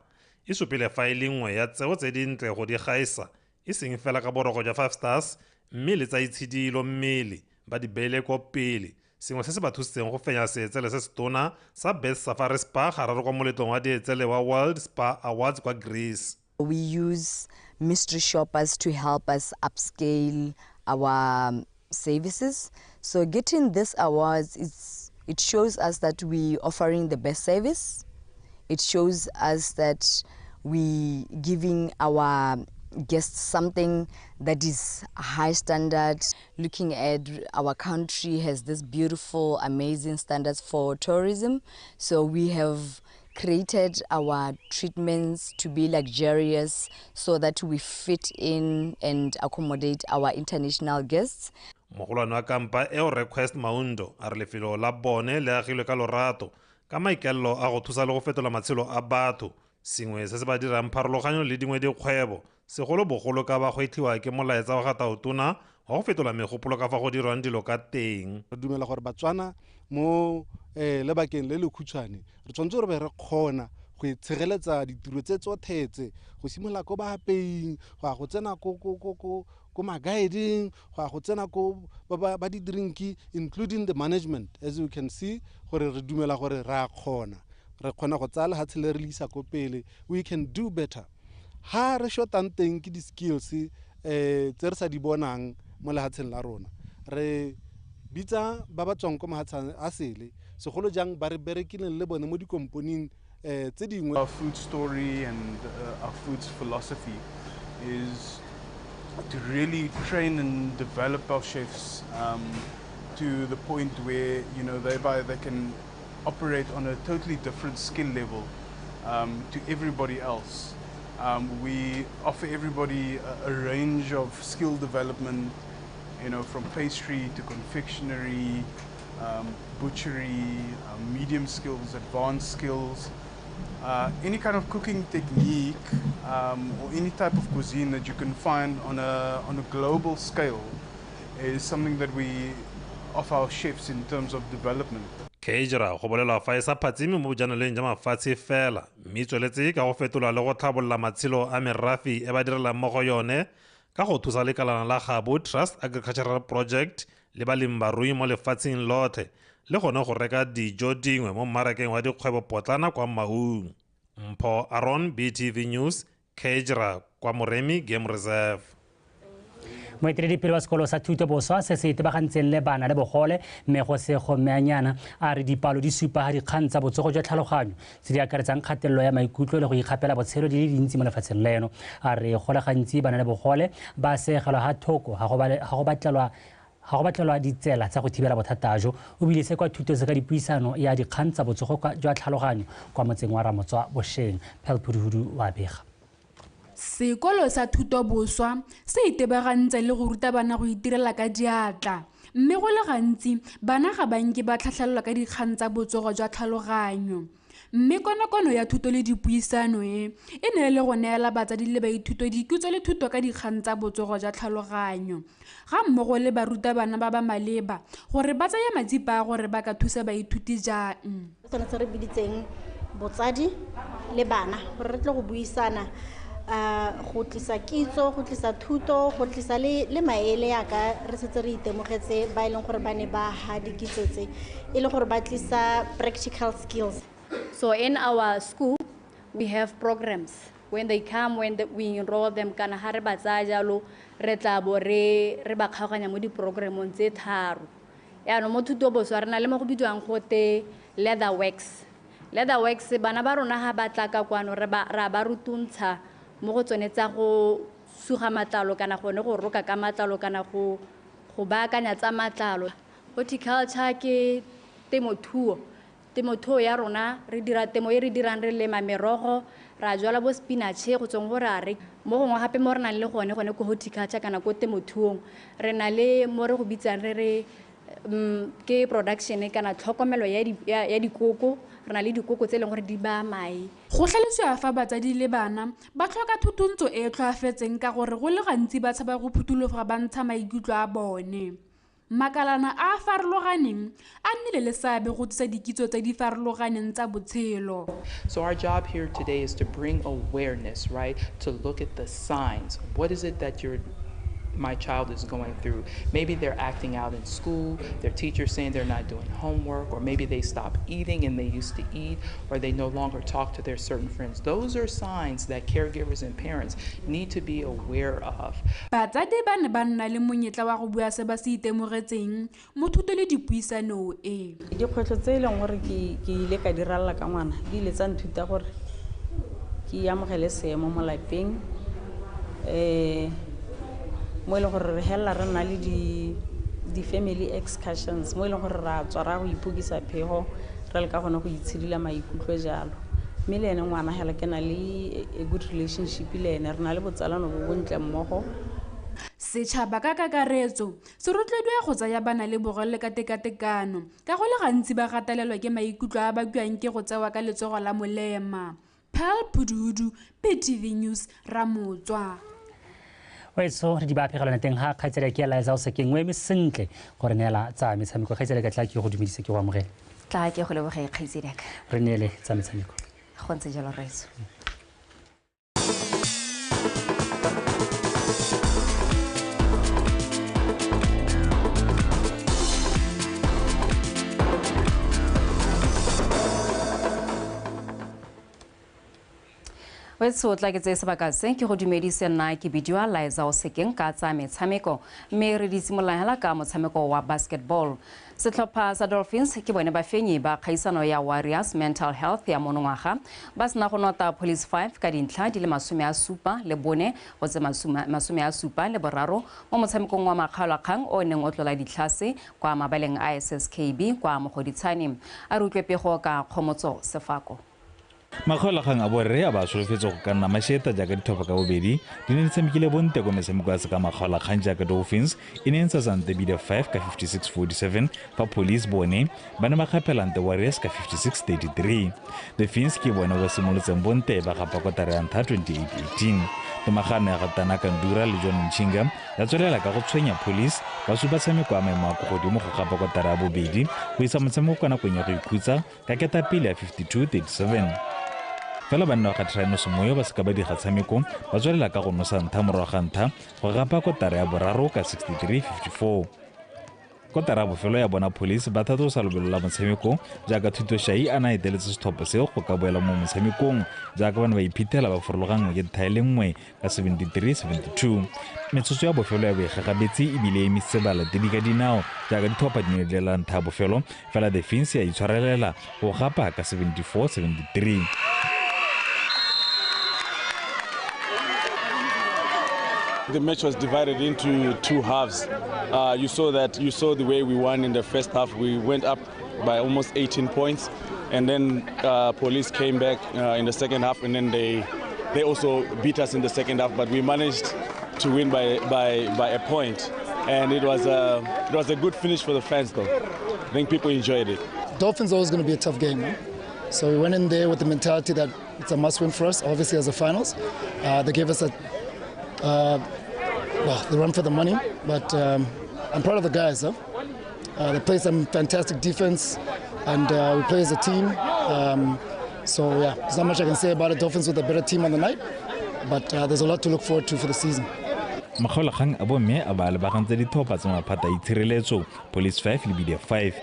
E supile fa e le nngwe ya tseo tse dintle go di gaisa, e seng fela ka boroko jwa 5 stars, mme le tsa itshidilo mmele ba di beile ko pele. Sengwe se se ba thusitseng go fenya seetsele se setona sa Best Safari Spa gararo kwa moletlong wa dietsele wa World Spa Awards kwa Greece. We use mystery shoppers to help us upscale our services. So getting this awards, it shows us that we offering the best service. It shows us that we giving our guests something that is high standard. Looking at our country has this beautiful, amazing standards for tourism. So we have created our treatments to be luxurious so that we fit in and accommodate our international guests. Mogolwane wa kampa eo Request Maundo a re lefelo la bone le agilwe ka lorato ka maikaelelo a go thusa le go fetola matshelo a batho, sengwe se se ba dirang pharologanyo le dingwe dikgwebo, segolobogolo ka ba gwetlhiwa ke molaetsa wa ga Tautona wa go fetola megopolo ka fa go dirwang dilo ka teng. Re dumela gore Batswana mo lebakeng le le khutshwane re tshwanetse gore be re kgona go itshegeletsa ditiro tse tsotlhe tse, go simolola ko baapeing, go ya go tsena ko magaeding, go ya go tsena ko ba di-drinki, including the management. As you can see, gore re dumela gore re a kgona, re kgona go tsaya lehatshe le re le isa ko pele. We can do better. Ha re shotang teng ke di-skills tse re sa di bonang mo lehatsheng la rona. Re bitsa ba ba tswang ko mahatsheng a sele, segolo jang ba re berekileng le bone mo dikomponing tse dingwe. Our food story and our food philosophy is to really train and develop our chefs to the point where, you know, they can operate on a totally different skill level to everybody else. We offer everybody a range of skill development, you know, from pastry to confectionery, butchery, medium skills, advanced skills, any kind of cooking technique or any type of cuisine that you can find on a global scale is something that we offer our chefs in terms of development. Xigera go bolelwa fa e sa phatsime mo bojanaleng jwa mafatshe fela, mme e tsweletse ka go fetola le go tlhabolola matshelo a merafe e ba direlang mo go yone ka go thusa lekalana la Gabo Trust Agricultural Project le balemibarui mo lefatsheng lotlhe le gone go reka dijo dingwe mo mmarakeng wa dikgwebo potlana kwa Maung. Mpho Aron, BTV News, Xigera kwa Moremi Game Reserve. Moeteledipele wa sekolo sa thuto boswa se se itebagantseng le bana le bogole mme go se go mmeanyana a re dipalo di supa ga dikgang tsa botsogo jwa tlhaloganyo tse di akaretsang kgatelelo ya maikutlo le go ikgapela botshelo di le dintsi mo lefatsheng leno. A re go le gantsi bana le bogole ba seegelwa ga thoko ga go batlelwa ditsela tsa go thibela bothata jo. O bile se kwa thuto se ka dipuisano ya dikgang tsa botsogo jwa tlhaloganyo kwa motseng wa Ramotswa bošeng. Phel Phuduhudu wa bega. Sekolo sa thuto boswa se itebagantse le go ruta bana go itirela ka diatla, mme go le gantsi bana ga ba nke ba tlhatlhelelwa ka dikgang tsa botsogo jwa tlhaloganyo. Mme konokono ya thuto le dipuisano e ne e le go neela batsadi le baithuti dikitso le thuto ka dikgang tsa botsogo jwa tlhaloganyo ga mmogo le barutabana ba ba maleba gore ba tseye matsipa a gore ba ka thusa baithuti jang. Sone se re biditseng botsadi le bana gore re tle go buisana, go tlisa kitso, go tlisa thuto, go tlisa le maele yaka re setse re itemogetse ba e leng gore ba ne ba ha dikitso tse e le gore ba tlisa practical skills. So in our school we have programs. When they come, when we enroll them, kana ha re ba tsaya jalo re tla bo re ba kgaoganya mo di-programmong tse tharo. Yaanong mo thuto boswa re na le mo go bidiwang gote leather works. Leather works bana ba rona ha ba tla ka kwano re ba ra ba rutuntsha mo go tsone tsa go suga matlalo kana gone go roka ka matlalo kana go baakanya tsa matlalo. Horticulture ke temothuo. Temothuo ya rona re dira temo e re dirang re lema merogo, ra jwala bo spinach go tsweng go ra re mo gongwe gape mo re nang le gone ko horticulture kana ko temothuong re na le mo re go bitsang re re ke production kana tlhokomelo ya dikoko. Re na le dikoko tse e leng gore di baya mae. Go tlhalosiwa fa batsadi le bana ba tlhoka thutuntsho e e tlhoafetseng ka gore go le gantsi ba tshaba go phuthuloga ba ntsha maikutlo a bone. Makalana a a farologaneng a nnile le seabe go tlisa dikitso tse di farologaneng tsa botshelo. So our job here today is to bring awareness, right? To look at the signs. What is it that my child is going through? Maybe they're acting out in school, their teacher's saying they're not doing homework, or maybe they stop eating and they used to eat, or they no longer talk to their certain friends. Those are signs that caregivers and parents need to be aware of. Batsadi ba ne ba nna le monyetla wa go bua se ba se itemogetseng mo thuto le dipuisano e. Dikgwetlho tse e leng gore ke ile ka di ralla ka ngwana di ile tsa nthuta gore ke amogele seemo mo lapeng, mo e leng gore re helela re nna le di-family excursions mo e leng gore ra tswa ra go iphokisa phego re leka gone go itshidila maikutlo jalo. Mme le ene ngwana hela ke na le a good relationship le ene, re na le botsalano bo bontle mmogo. Setšhaba ka kakaretso se rotloediwa go tsaya bana le bogole ka tekatekano ka go le gantsi ba gatelelwa ke maikutlo a bakiwang ke go tsewa ka letsogo la molema. Pearl Phuduhudu, BTV News, Ramotswa. Wetso re di ba phegelana teng ha kgaitsedi ke Eliza o sekeng o eme sentle gore neela tsa metshameko. Kgaitsedi ka tla ke go dumedise ke go amogele. Tla ke go leboge kgaitsedi ka. Re neele tsa metshameko. Go ntse jalo rraetsho. Wetso tla ke tseye sebaka se ke go dumedise nna ke bidiwa Liza Osekeng ka tsa metshameko, mme re di simolola hela ka motshameko wa basketball. Setlhopha sa Dolphins ke bone bafenyi ba kgaisano ya Warriors Mental Health ya monongwaga ba sena go nota Police 5 ka dintlha di le 74 go tse 73 mo motshamekong wa makgaolakgang o neng o tlola ditlhase kwa mabaleng a SSKB kwa Mogoditshane. A re utlwe pego ka Kgomotso Sefako. Makgaolakgang a borre a ba solofetse go ka nna mašeta jaaka ditlhopha ka bobedi di ne di tshamekile bonte ko metshameko ya seka makgaolakgang jaaka Dolphins e ne e ntsha sante bida 5 ka 56-47 fa Police bone ba ne ba kgaphelante Warriors ka 56-33. The Fins ke bone ba simolotseng bonte ba gapa kotara ya ntlha 28-18. Tomagano ya ga Tanaka Ndura le John Nchinga ya tswelela ka go tshwenya Police ba supa tshameko a maemo a ko godimo go gapa kotara ya bobedi go isa motshameko ka nakong ya go ikhutsa ka ketapele ya 52-37. Fela banna ba ga Trino Semoyo ba seka ba diga tshameko ba tswelela ka go nosa ntha morago ga ntha go gapa kotara ya boraro ka 63-54. Kotara ya bofelo ya bona Police ba thatosa lobelo la motshameko jaaka Thuto Shai a na eteletse setlhopha seo go ka boela mo motshamekong jaaka ba ne ba iphithela ba farologanngwe ke ntlha e le nngwe ka 73-72. Metsotso ya bofelo ya boikgagabetse ebile e emisitse balatedi ka dinao jaaka ditlhopha di ne di lela ntlha ya bofelo, fela The Fins ya itshwarelela go gapa ka 74-73. The match was divided into two halves. You saw the way we won in the first half. We went up by almost 18 points, and then Police came back in the second half, and then they also beat us in the second half. But we managed to win by a point, and it was a good finish for the fans, though. I think people enjoyed it. Dolphins always going to be a tough game, huh? So we went in there with the mentality that it's a must-win for us, obviously as the finals. They gave us the run for the money, but I'm proud of the guys. Huh? They play some fantastic defense, and we play as a team. So yeah, there's not much I can say about it. Dolphins with a better team on the night, but there's a lot to look forward to for the season. Makgaolakgang a bomme a ba lebagantse ditlhopha tsa maphata a itshireletso Police 5 le BDF 5.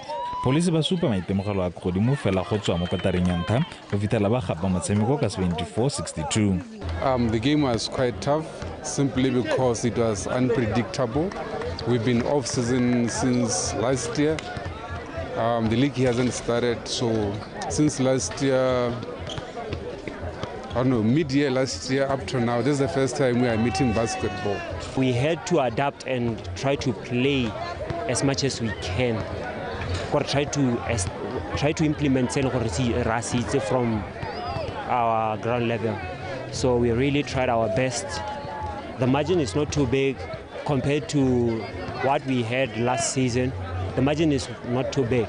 Police ba supa maitemogelo a godimo fela go tswa mo kotareng ya ntlha go fitlhela ba gapa motshameko ka 74-62. The game was quite tough simply because it was unpredictable. We've been off season since last year. The league hasn't started, so Since last year, I don't know, mid-year last year up to now, this is the first time we are meeting basketball. We had to adapt and try to play as much as we can. Or try to implement from our ground level. So we really tried our best. The margin is not too big compared to what we had last season. The margin is not too big.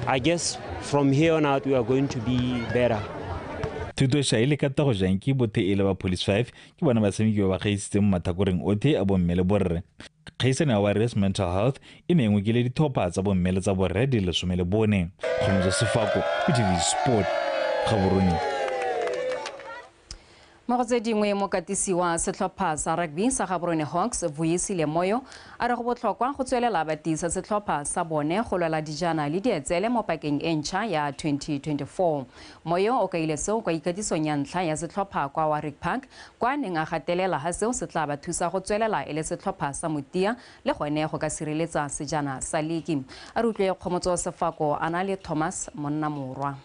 I guess from here on out we are going to be better. Thuto Shaile ka tago janki bothe e le ba Police 5 ke bona batshameki ba ba gaisitseng mo mathakoreng otlhe a bomme le borre. Kgaisano ya Warriors Mental Health e ne e ngokile ditlhopha tsa bomme le tsa borre di le 14. Kgomotso Sefako, BTV Sport, Gaborone. Mo go tse dingwe mokatisi wa setlhopha sa rugby sa Gaborone Hawks Vuyisile Moyo a re go botlhokwa go tswelela ba tiisa setlhopha sa bone go lwela dijana le dietsele mo pakeng e ntšha ya 2024. Moyo o kaile seo kwa ikatisong ya ntlha ya setlhopha kwa Warwick Park kwa neng a gatelela ha seo se tla ba thusa go tswelela e le setlhopha sa motia le gone go ka sireletsa sejana sa liki. A re utlwe Kgomotso Sefako a na le Thomas Monnamorwa.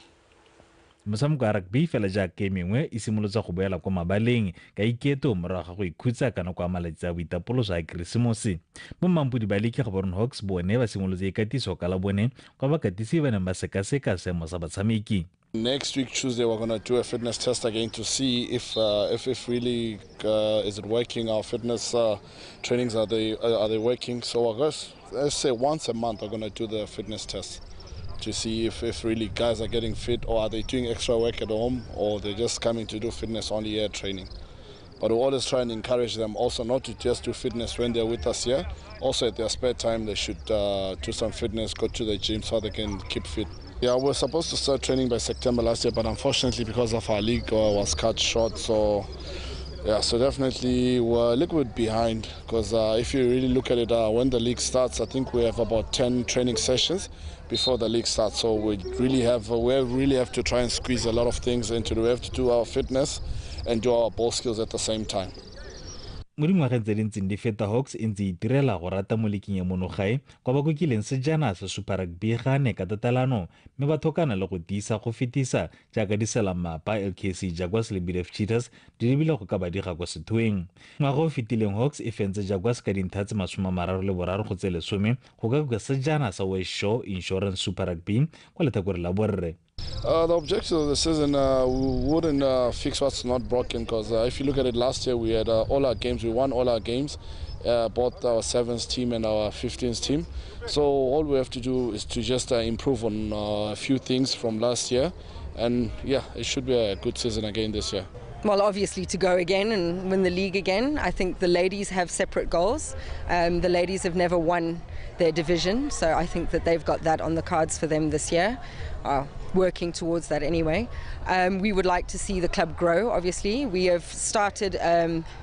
Motshameko wa rugby fela jaaka e mengwe e simolotse go boela kwa mabaleng ka iketo morago ga go ikhutsa ka nako ya malatsi a boitapoloso a Keresemose. Bo mmampodi ba liki Gaborone Hawks bone ba simolotse ikatiso ka la bone kwa bakatisi ba neng ba sekaseka seemo sa batshameki. Next week, Tuesday, we're going to do a fitness test again to see if really is it working. Our fitness trainings, are they working? So I guess, let's say once a month, we're going to do the fitness test to see if really guys are getting fit, or are they doing extra work at home, or they're just coming to do fitness only here training. But we always try and encourage them also not to just do fitness when they're with us here. Also at their spare time, they should do some fitness, go to the gym so they can keep fit. Yeah, we were supposed to start training by September last year, but unfortunately because of our league was cut short, so yeah, so definitely we're a little bit behind, because if you really look at it, when the league starts, I think we have about 10 training sessions before the league starts. So we really have to try and squeeze a lot of things into. We have to do our fitness and do our ball skills at the same time. Mo dingwageng tse di ntseng di feta, Hawks e ntse e itirela go rata mo leking ya monogae kwa ba kokileng sejana sa Super Rugby gane ka tatelano, mme ba thokana le go tiisa go fetisa jaaka di sela mapa LKC Jaguars le BF Cheetahs di lebile go ka ba diga kwa sethoeng. Ngwaga o fetileng Hawks e fentse Jaguars ka dintlha tse 33 go tse 10 go ka koka sejana sa West Shore Insurance Super Rugby kwa letlhakore la borre. The objective of the season, we wouldn't fix what's not broken, because if you look at it, last year we had all our games, we won all our games, both our 7s team and our 15s team. So all we have to do is to just improve on a few things from last year, and yeah, it should be a good season again this year. Well, obviously to go again and win the league again. I think the ladies have separate goals. The ladies have never won their division, so I think that they've got that on the cards for them this year. Working towards that anyway. We would like to see the club grow, obviously. We have started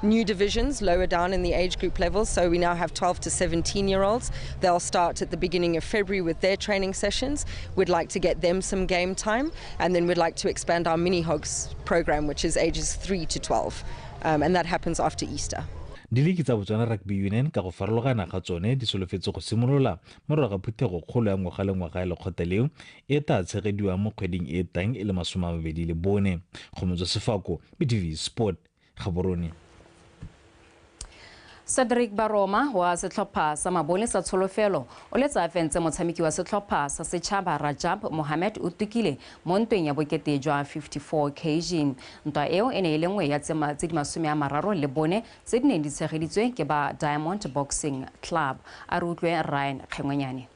new divisions lower down in the age group levels, so we now have 12 to 17-year-olds. They'll start at the beginning of February with their training sessions. We'd like to get them some game time, and then we'd like to expand our mini hogs program, which is ages 3 to 12, and that happens after Easter. Diliki tsa Botswana Rugby Union ka go farologana ga tsone di solofetse go simolola morago ga phuthego kgolo ya ngwaga le ngwaga ya lekgotla leo e tla tshegediwang mo kgweding e tang e le 24. Kgomotso Sefako, BTV Sport, Gaborone. Cedric Baroma wa setlhopha sa mabole sa Tsholofelo o letsa a fentse motshameki wa setlhopha sa setšhaba Rajab Mohamed o tukile mo ntweng ya bokete jwa 54 kg. Ntwa eo e ne e le nngwe ya tse di 34 tse di neng di tshegeditswe ke ba Diamond Boxing Club. A re utlwe Ryan Kgengwenyane.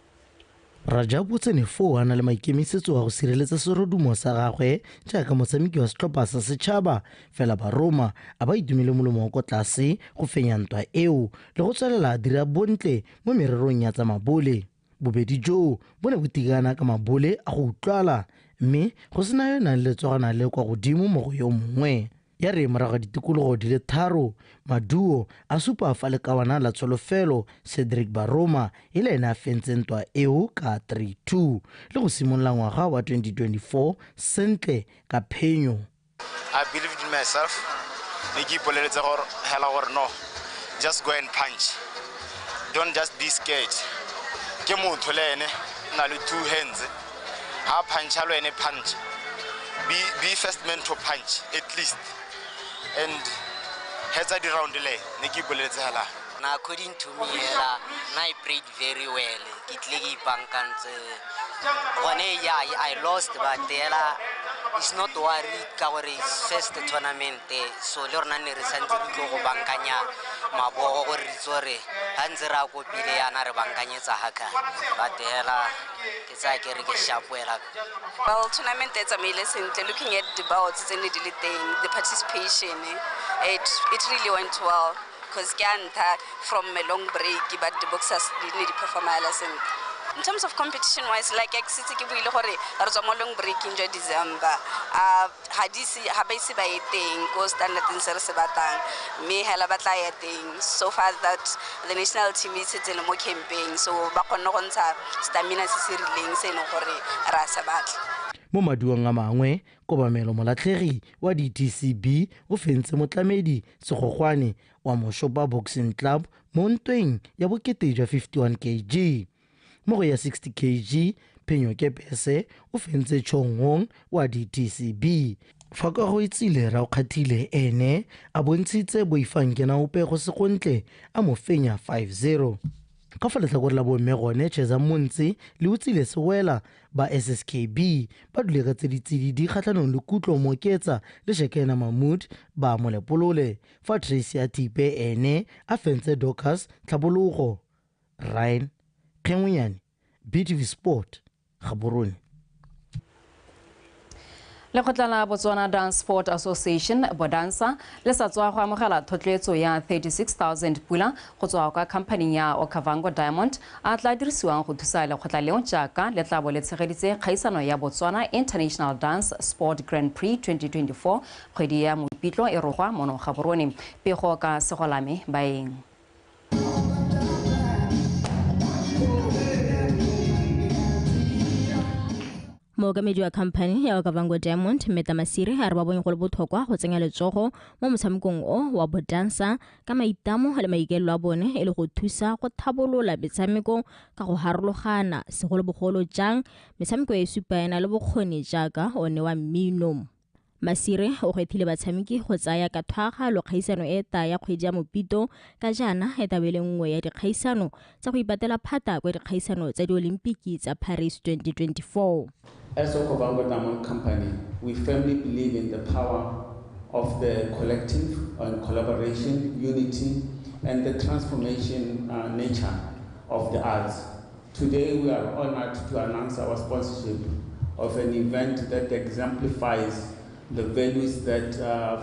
Rajab o tsene foo a na le maikemisetso a go sireletsa serodumo sa gagwe jaaka motshameki wa setlhopha sa setšhaba, fela Baroma a ba itumile molomo wa kwa tlase go fenya ntwa eo le go tswelela a dira bontle mo mererong ya tsa mabole. Bobedi joo bo ne bo tikana ka mabole a go utlwala, mme go sena yo nang le letsogana le kwa godimo mo go yo mongwe. Ya re morago ga ditikologo di le tharo, maduo a supa fa lekawana la Tsholofelo Cedric Baroma e le ene a fentse ntwa eo ka 3-2 le go simolola ngwaga wa 2024 sentle ka phenyo. I believed in myself. Ne ke ipoleletse gore hela gore no, just go and punch. Don't just be scared. Ke motho le ene na le two hands. Ha puncha lo ene punch. Be first man to punch at least. And hetsa di round le ne ke ipoleletse hela. Na according to me hela na I played very well. Ke tle ke ipankantse. Gone yeah, I lost but hela it's not worried ka gore it's first tournament, so le rona ne re santse re tlo go bankanya mabogo gore re itse gore ha ntse re a kopile yana re bankanyetsa haka, but hela ke tsaya ke re ke sharp hela. Well, tournament e tsamaile sentle. Looking at the bouts tse ne di le teng, the participation, it really went well because ke a ntha from a long break, but the boxers di ne di performa hela sentle. In terms of competition wise, like ke setse ke buile gore re tswa mo long breaking jwa December, ha di se ha ba ise ba ye teng ko standardeng se re se batlang, mme hela ba tla ya teng. So far that the national team e setse le mo campeng, so ba kgonne go ntsha stamina se se rileng se e leng gore re a se batla. Mo maduong a mangwe, Kobamelo Molatlhegi wa DTCB o fentse Motlamedi Segogwane wa Moshopa Boxing Club mo ntweng ya bokete jwa 51 kg. Mo go ya 60 kg, Phenyo Kepese o fentse Chonghong wa DTCB. Fa ka go itsile Raokgathile ene a bontshitse Boifang Kenaope go se gontle a mo fenya 5-0. Ka fa letlhakore la bomme gone, Cheza Montse le Utsile Sewela ba SSKB ba dulegetse ditsididi kgatlhanong le Kutlo Moketsa le Shekena Mahmood ba Molepolole, fa Tracy Atipe ene a fentse Dorcas Tlhabologo. Ryan Kgengwenyane, BTV Sport, Gaborone. Lekgotla la Botswana Dance Sport Association Bodansa le sa tswa go amogela thotloetso ya 36,000 pula go tswa kwa khamphaning ya Okavango Diamond a tla dirisiwang go thusa lekgotla leo jaaka le tla bo le tshegeditse kgaisano ya Botswana International Dance Sport Grand Prix 2024 kgwedi ya Mopitlo e rogwa mono Gaborone. Pego ka Segolame Baeng. Mookamedi wa khamphane ya Okavango Diamond Meta Masire a re ba bone go le botlhokwa go tsenya letsogo mo motshamekong o wa bodansa ka maitamo le maikaelelo a bone e le go thusa go thabolola metshameko ka go harologana, segolobogolo jang metshameko e supa e na le bokgoni jaaka one wa mmino. Masire o gwethile batshameki go tsaya ka thwagalo kgaisano e taya kgwedi ya Mopito ka jaana e tabele nngwe ya dikgaisano tsa go ipatela phata kwa dikgaisano tsa diolimpiki tsa Paris 2024. As Okavango Diamond Company, we firmly believe in the power of the collective and collaboration, unity, and the transformation nature of the arts. Today, we are honored to announce our sponsorship of an event that exemplifies the values that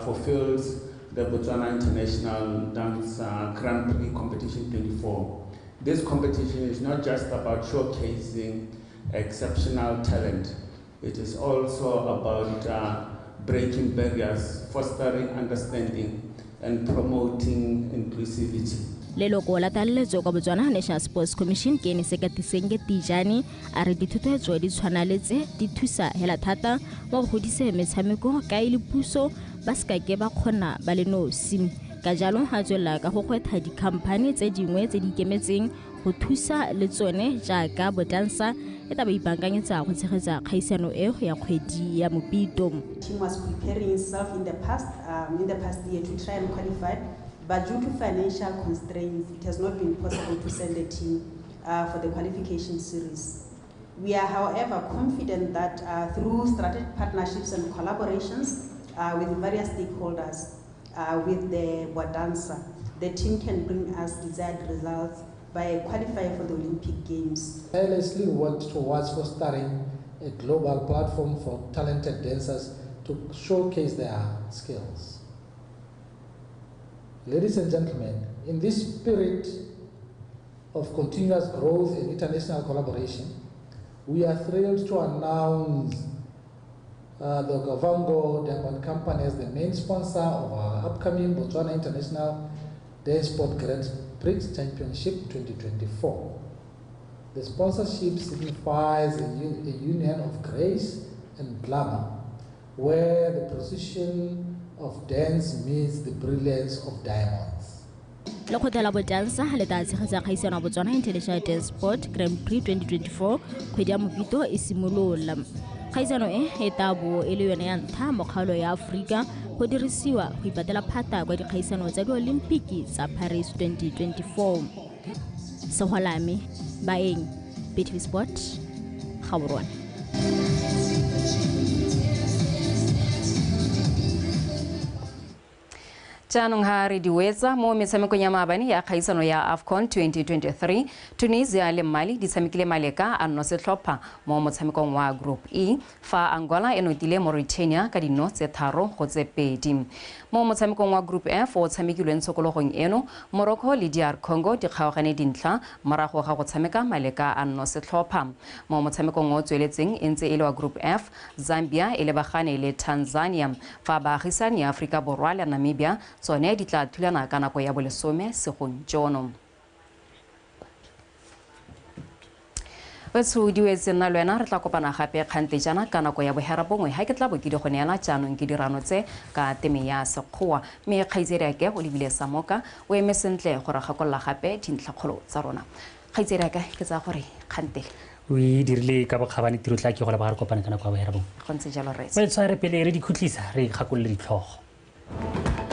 fulfills the Botswana International Dance Grand Prix Competition 24. This competition is not just about showcasing exceptional talent. It is also about breaking barriers, fostering understanding, and promoting inclusivity. Leloko la tlaleletso kwa Botswana National Sports Commission ke ene Sekatisenge Tijane a re dithotloetso di tshwana le tse di thusa hela thata mo go godiseng metshameko ka e le puso ba se kake ba kgona ba le nosi. Ka jalo a tswelela ka go gwetha dikhamphane tse dingwe tse di ikemetseng go thusa le tsone jaaka bodansa e tla ba ipaakanyetsa go tshegetsa kgaisano eo ya kgwedi ya Mopito. Team was preparing itself in the past year to try and qualify, but due to financial constraints, it has not been possible to send a team for the qualification series. We are, however, confident that through strategic partnerships and collaborations with various stakeholders, with the Bodansa, the team can bring us desired results by qualifying for the Olympic Games. Tirelessly worked towards fostering a global platform for talented dancers to showcase their skills. Ladies and gentlemen, in this spirit of continuous growth and international collaboration, we are thrilled to announce the Okavango Diamond Company as the main sponsor of our upcoming Botswana International Dance Sport Grand Prix Championship 2024. The sponsorship signifies a union of grace and glamour, where the precision of dance meets the brilliance of diamonds. Lekgotla la Bodansa le tla tshegetsa kgaisano ya Botswana International Dance Sport Grand Prix 2024 kgwedi ya Mopito e simolola. Kgaisano e e tla bo e le yone ya ntlha mo kgaolo ya Aforika go dirisiwa go ipatela phata kwa dikgaisano tsa diolimpiki tsa Paris 2024. Segolame, Baeng, BTV Sport, Gaborone. Jaanong ha re di wetsa mo metshamekong ya maabane ya kgaisano ya AFCON 2023, Tunisia le Mali di tshamekile maleka a nno setlhopha mo motshamekong wa Group E, fa Angola e notile Mauritania ka dino tse 3-2. Mo motshamekong wa Group F o tshamekilweng tshokologong eno, Morocco le DR Congo di kgaogane dintlha morago ga go tshameka maleka a nno setlhopha. Mo motshamekong o tsweletseng e ntse e le wa Group F, Zambia e lebagane le Tanzania, fa baagisani ya Aforika Borwa le Namibia tsone di tla thulana ka nako ya bolesome segong jono. Wetsho di wetse nna le wena re tla kopana gape kgante jaana ka nako ya 9:30 ha ke tla bo ke di go neela jaanong ke dirano tse ka teme ya Sekgowa, mme kgaitsedi ake o lebile Samoka o eme sentle go re gakolola gape dintlhakgolo tsa rona. Kgaitsedi ake ke tsaya gore kgantele o e dirile ka bokgabane tiro tla ke go leba re kopane ka nako ya 9:30. Go ntse jalo retse. Wetsho re pele re dikhutlisa re gakolole ditlhogo.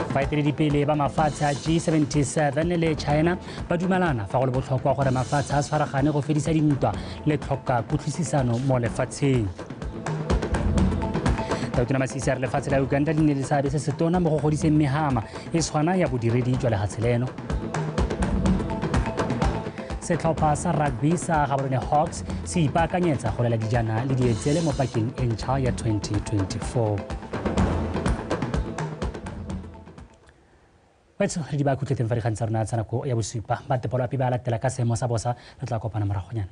Baeteledipele ba mafatshe a G77 le China ba dumalana fa go le botlhokwa gore mafatshe a tshwaragane go fedisa dintwa le tlhoka kutlwisisano mo lefatsheng. Tautona Masisi a re lefatshe la Uganda le ne le seabe se setona mo go godiseng mehama e tshwana ya bodiredi jwa lefatshe leno. Setlhopha sa rugby sa Gaborone Hawks se ipaakanyetsa go lela dijana le dietsele mo pakeng e ntšha ya 2024. Wetso re di ba khutletseng fa dikgang tsa rona tsa nako ya 7 ba tepolo api ba latela ka seemo sa bosa re tla kopana moragonyana.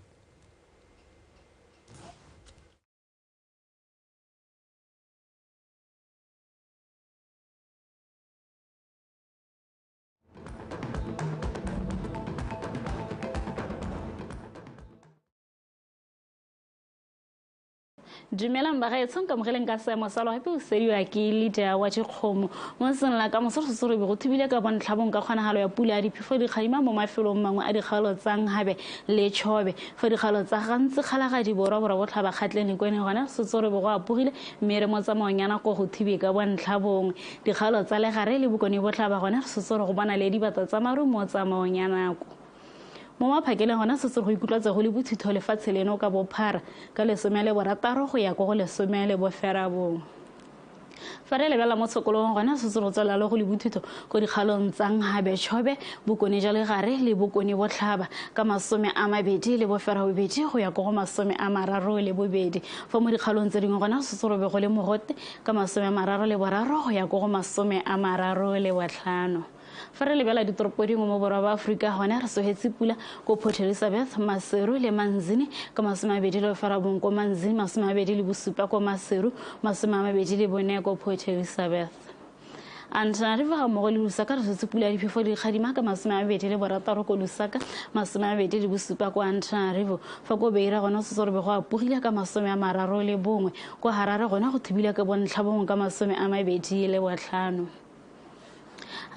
Dumelang bagaetsho nka mogeleng ka seemo sa loapi o sediwa ke leader wa dikgomo mo seng la ka moso re go thibile ka bontlhabong ka kgonagalo ya pula ya diphefo dikgadima mo mafelong mangwe a dikgaolo tsa Nhabe le Chobe fa dikgaolo tsa gantsi Kgalagadi Borwa Borwa Botlhaba Kgatleng le Kweneng gona re go apogile mme re mo tsamaong ya nako go thibe ka bontlhabong dikgaolo tsa Legare le Bokone Botlhaba gona re go bona le dibata tsa maru mo tsamaong ya nako. Mo maphakeleng gona setse go ikutlwatsa go le bothitho lefatshe leno ka bophara ka 16 go ya ko go 19. Fa re lebela mo tshokologong gona setse go tswelela le go le bothitho ko dikgalong tsa Nhabe, Chobe, Bokone jwa Legare le Bokone Botlhaba ka 28 go ya ko go 32. Fa mo dikgalong tse dingwe gona setse go be go le mogote ka 33 go ya ko go 35. Fa re lebela ditoropo dingwe mo borwa ba Aforika gona re sogetse pula ko Port Elizabeth, Maseru le Manzini ka 29 ko Manzini, 27 ko Maseru, 24 ko Port Elizabeth. Antananarivo ga mmogo le Lusaka re setse pula ya diphefo dikgadima ka 26 ko Lusaka, 27 ko Antananarivo. Fa ko Beira gona setse re be go apogile ka 31, ko Harare gona go thibile ka bontlhabongwe ka 25.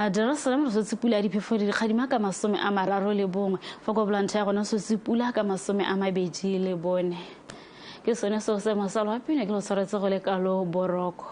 Dar es Salaam re setse pula ya diphefo dikgadima ka 31, fa ko Blantyre gona setse pula ka 24. Ke sone seo se masalo a pina ke lo tshwaretse go le kalo boroko.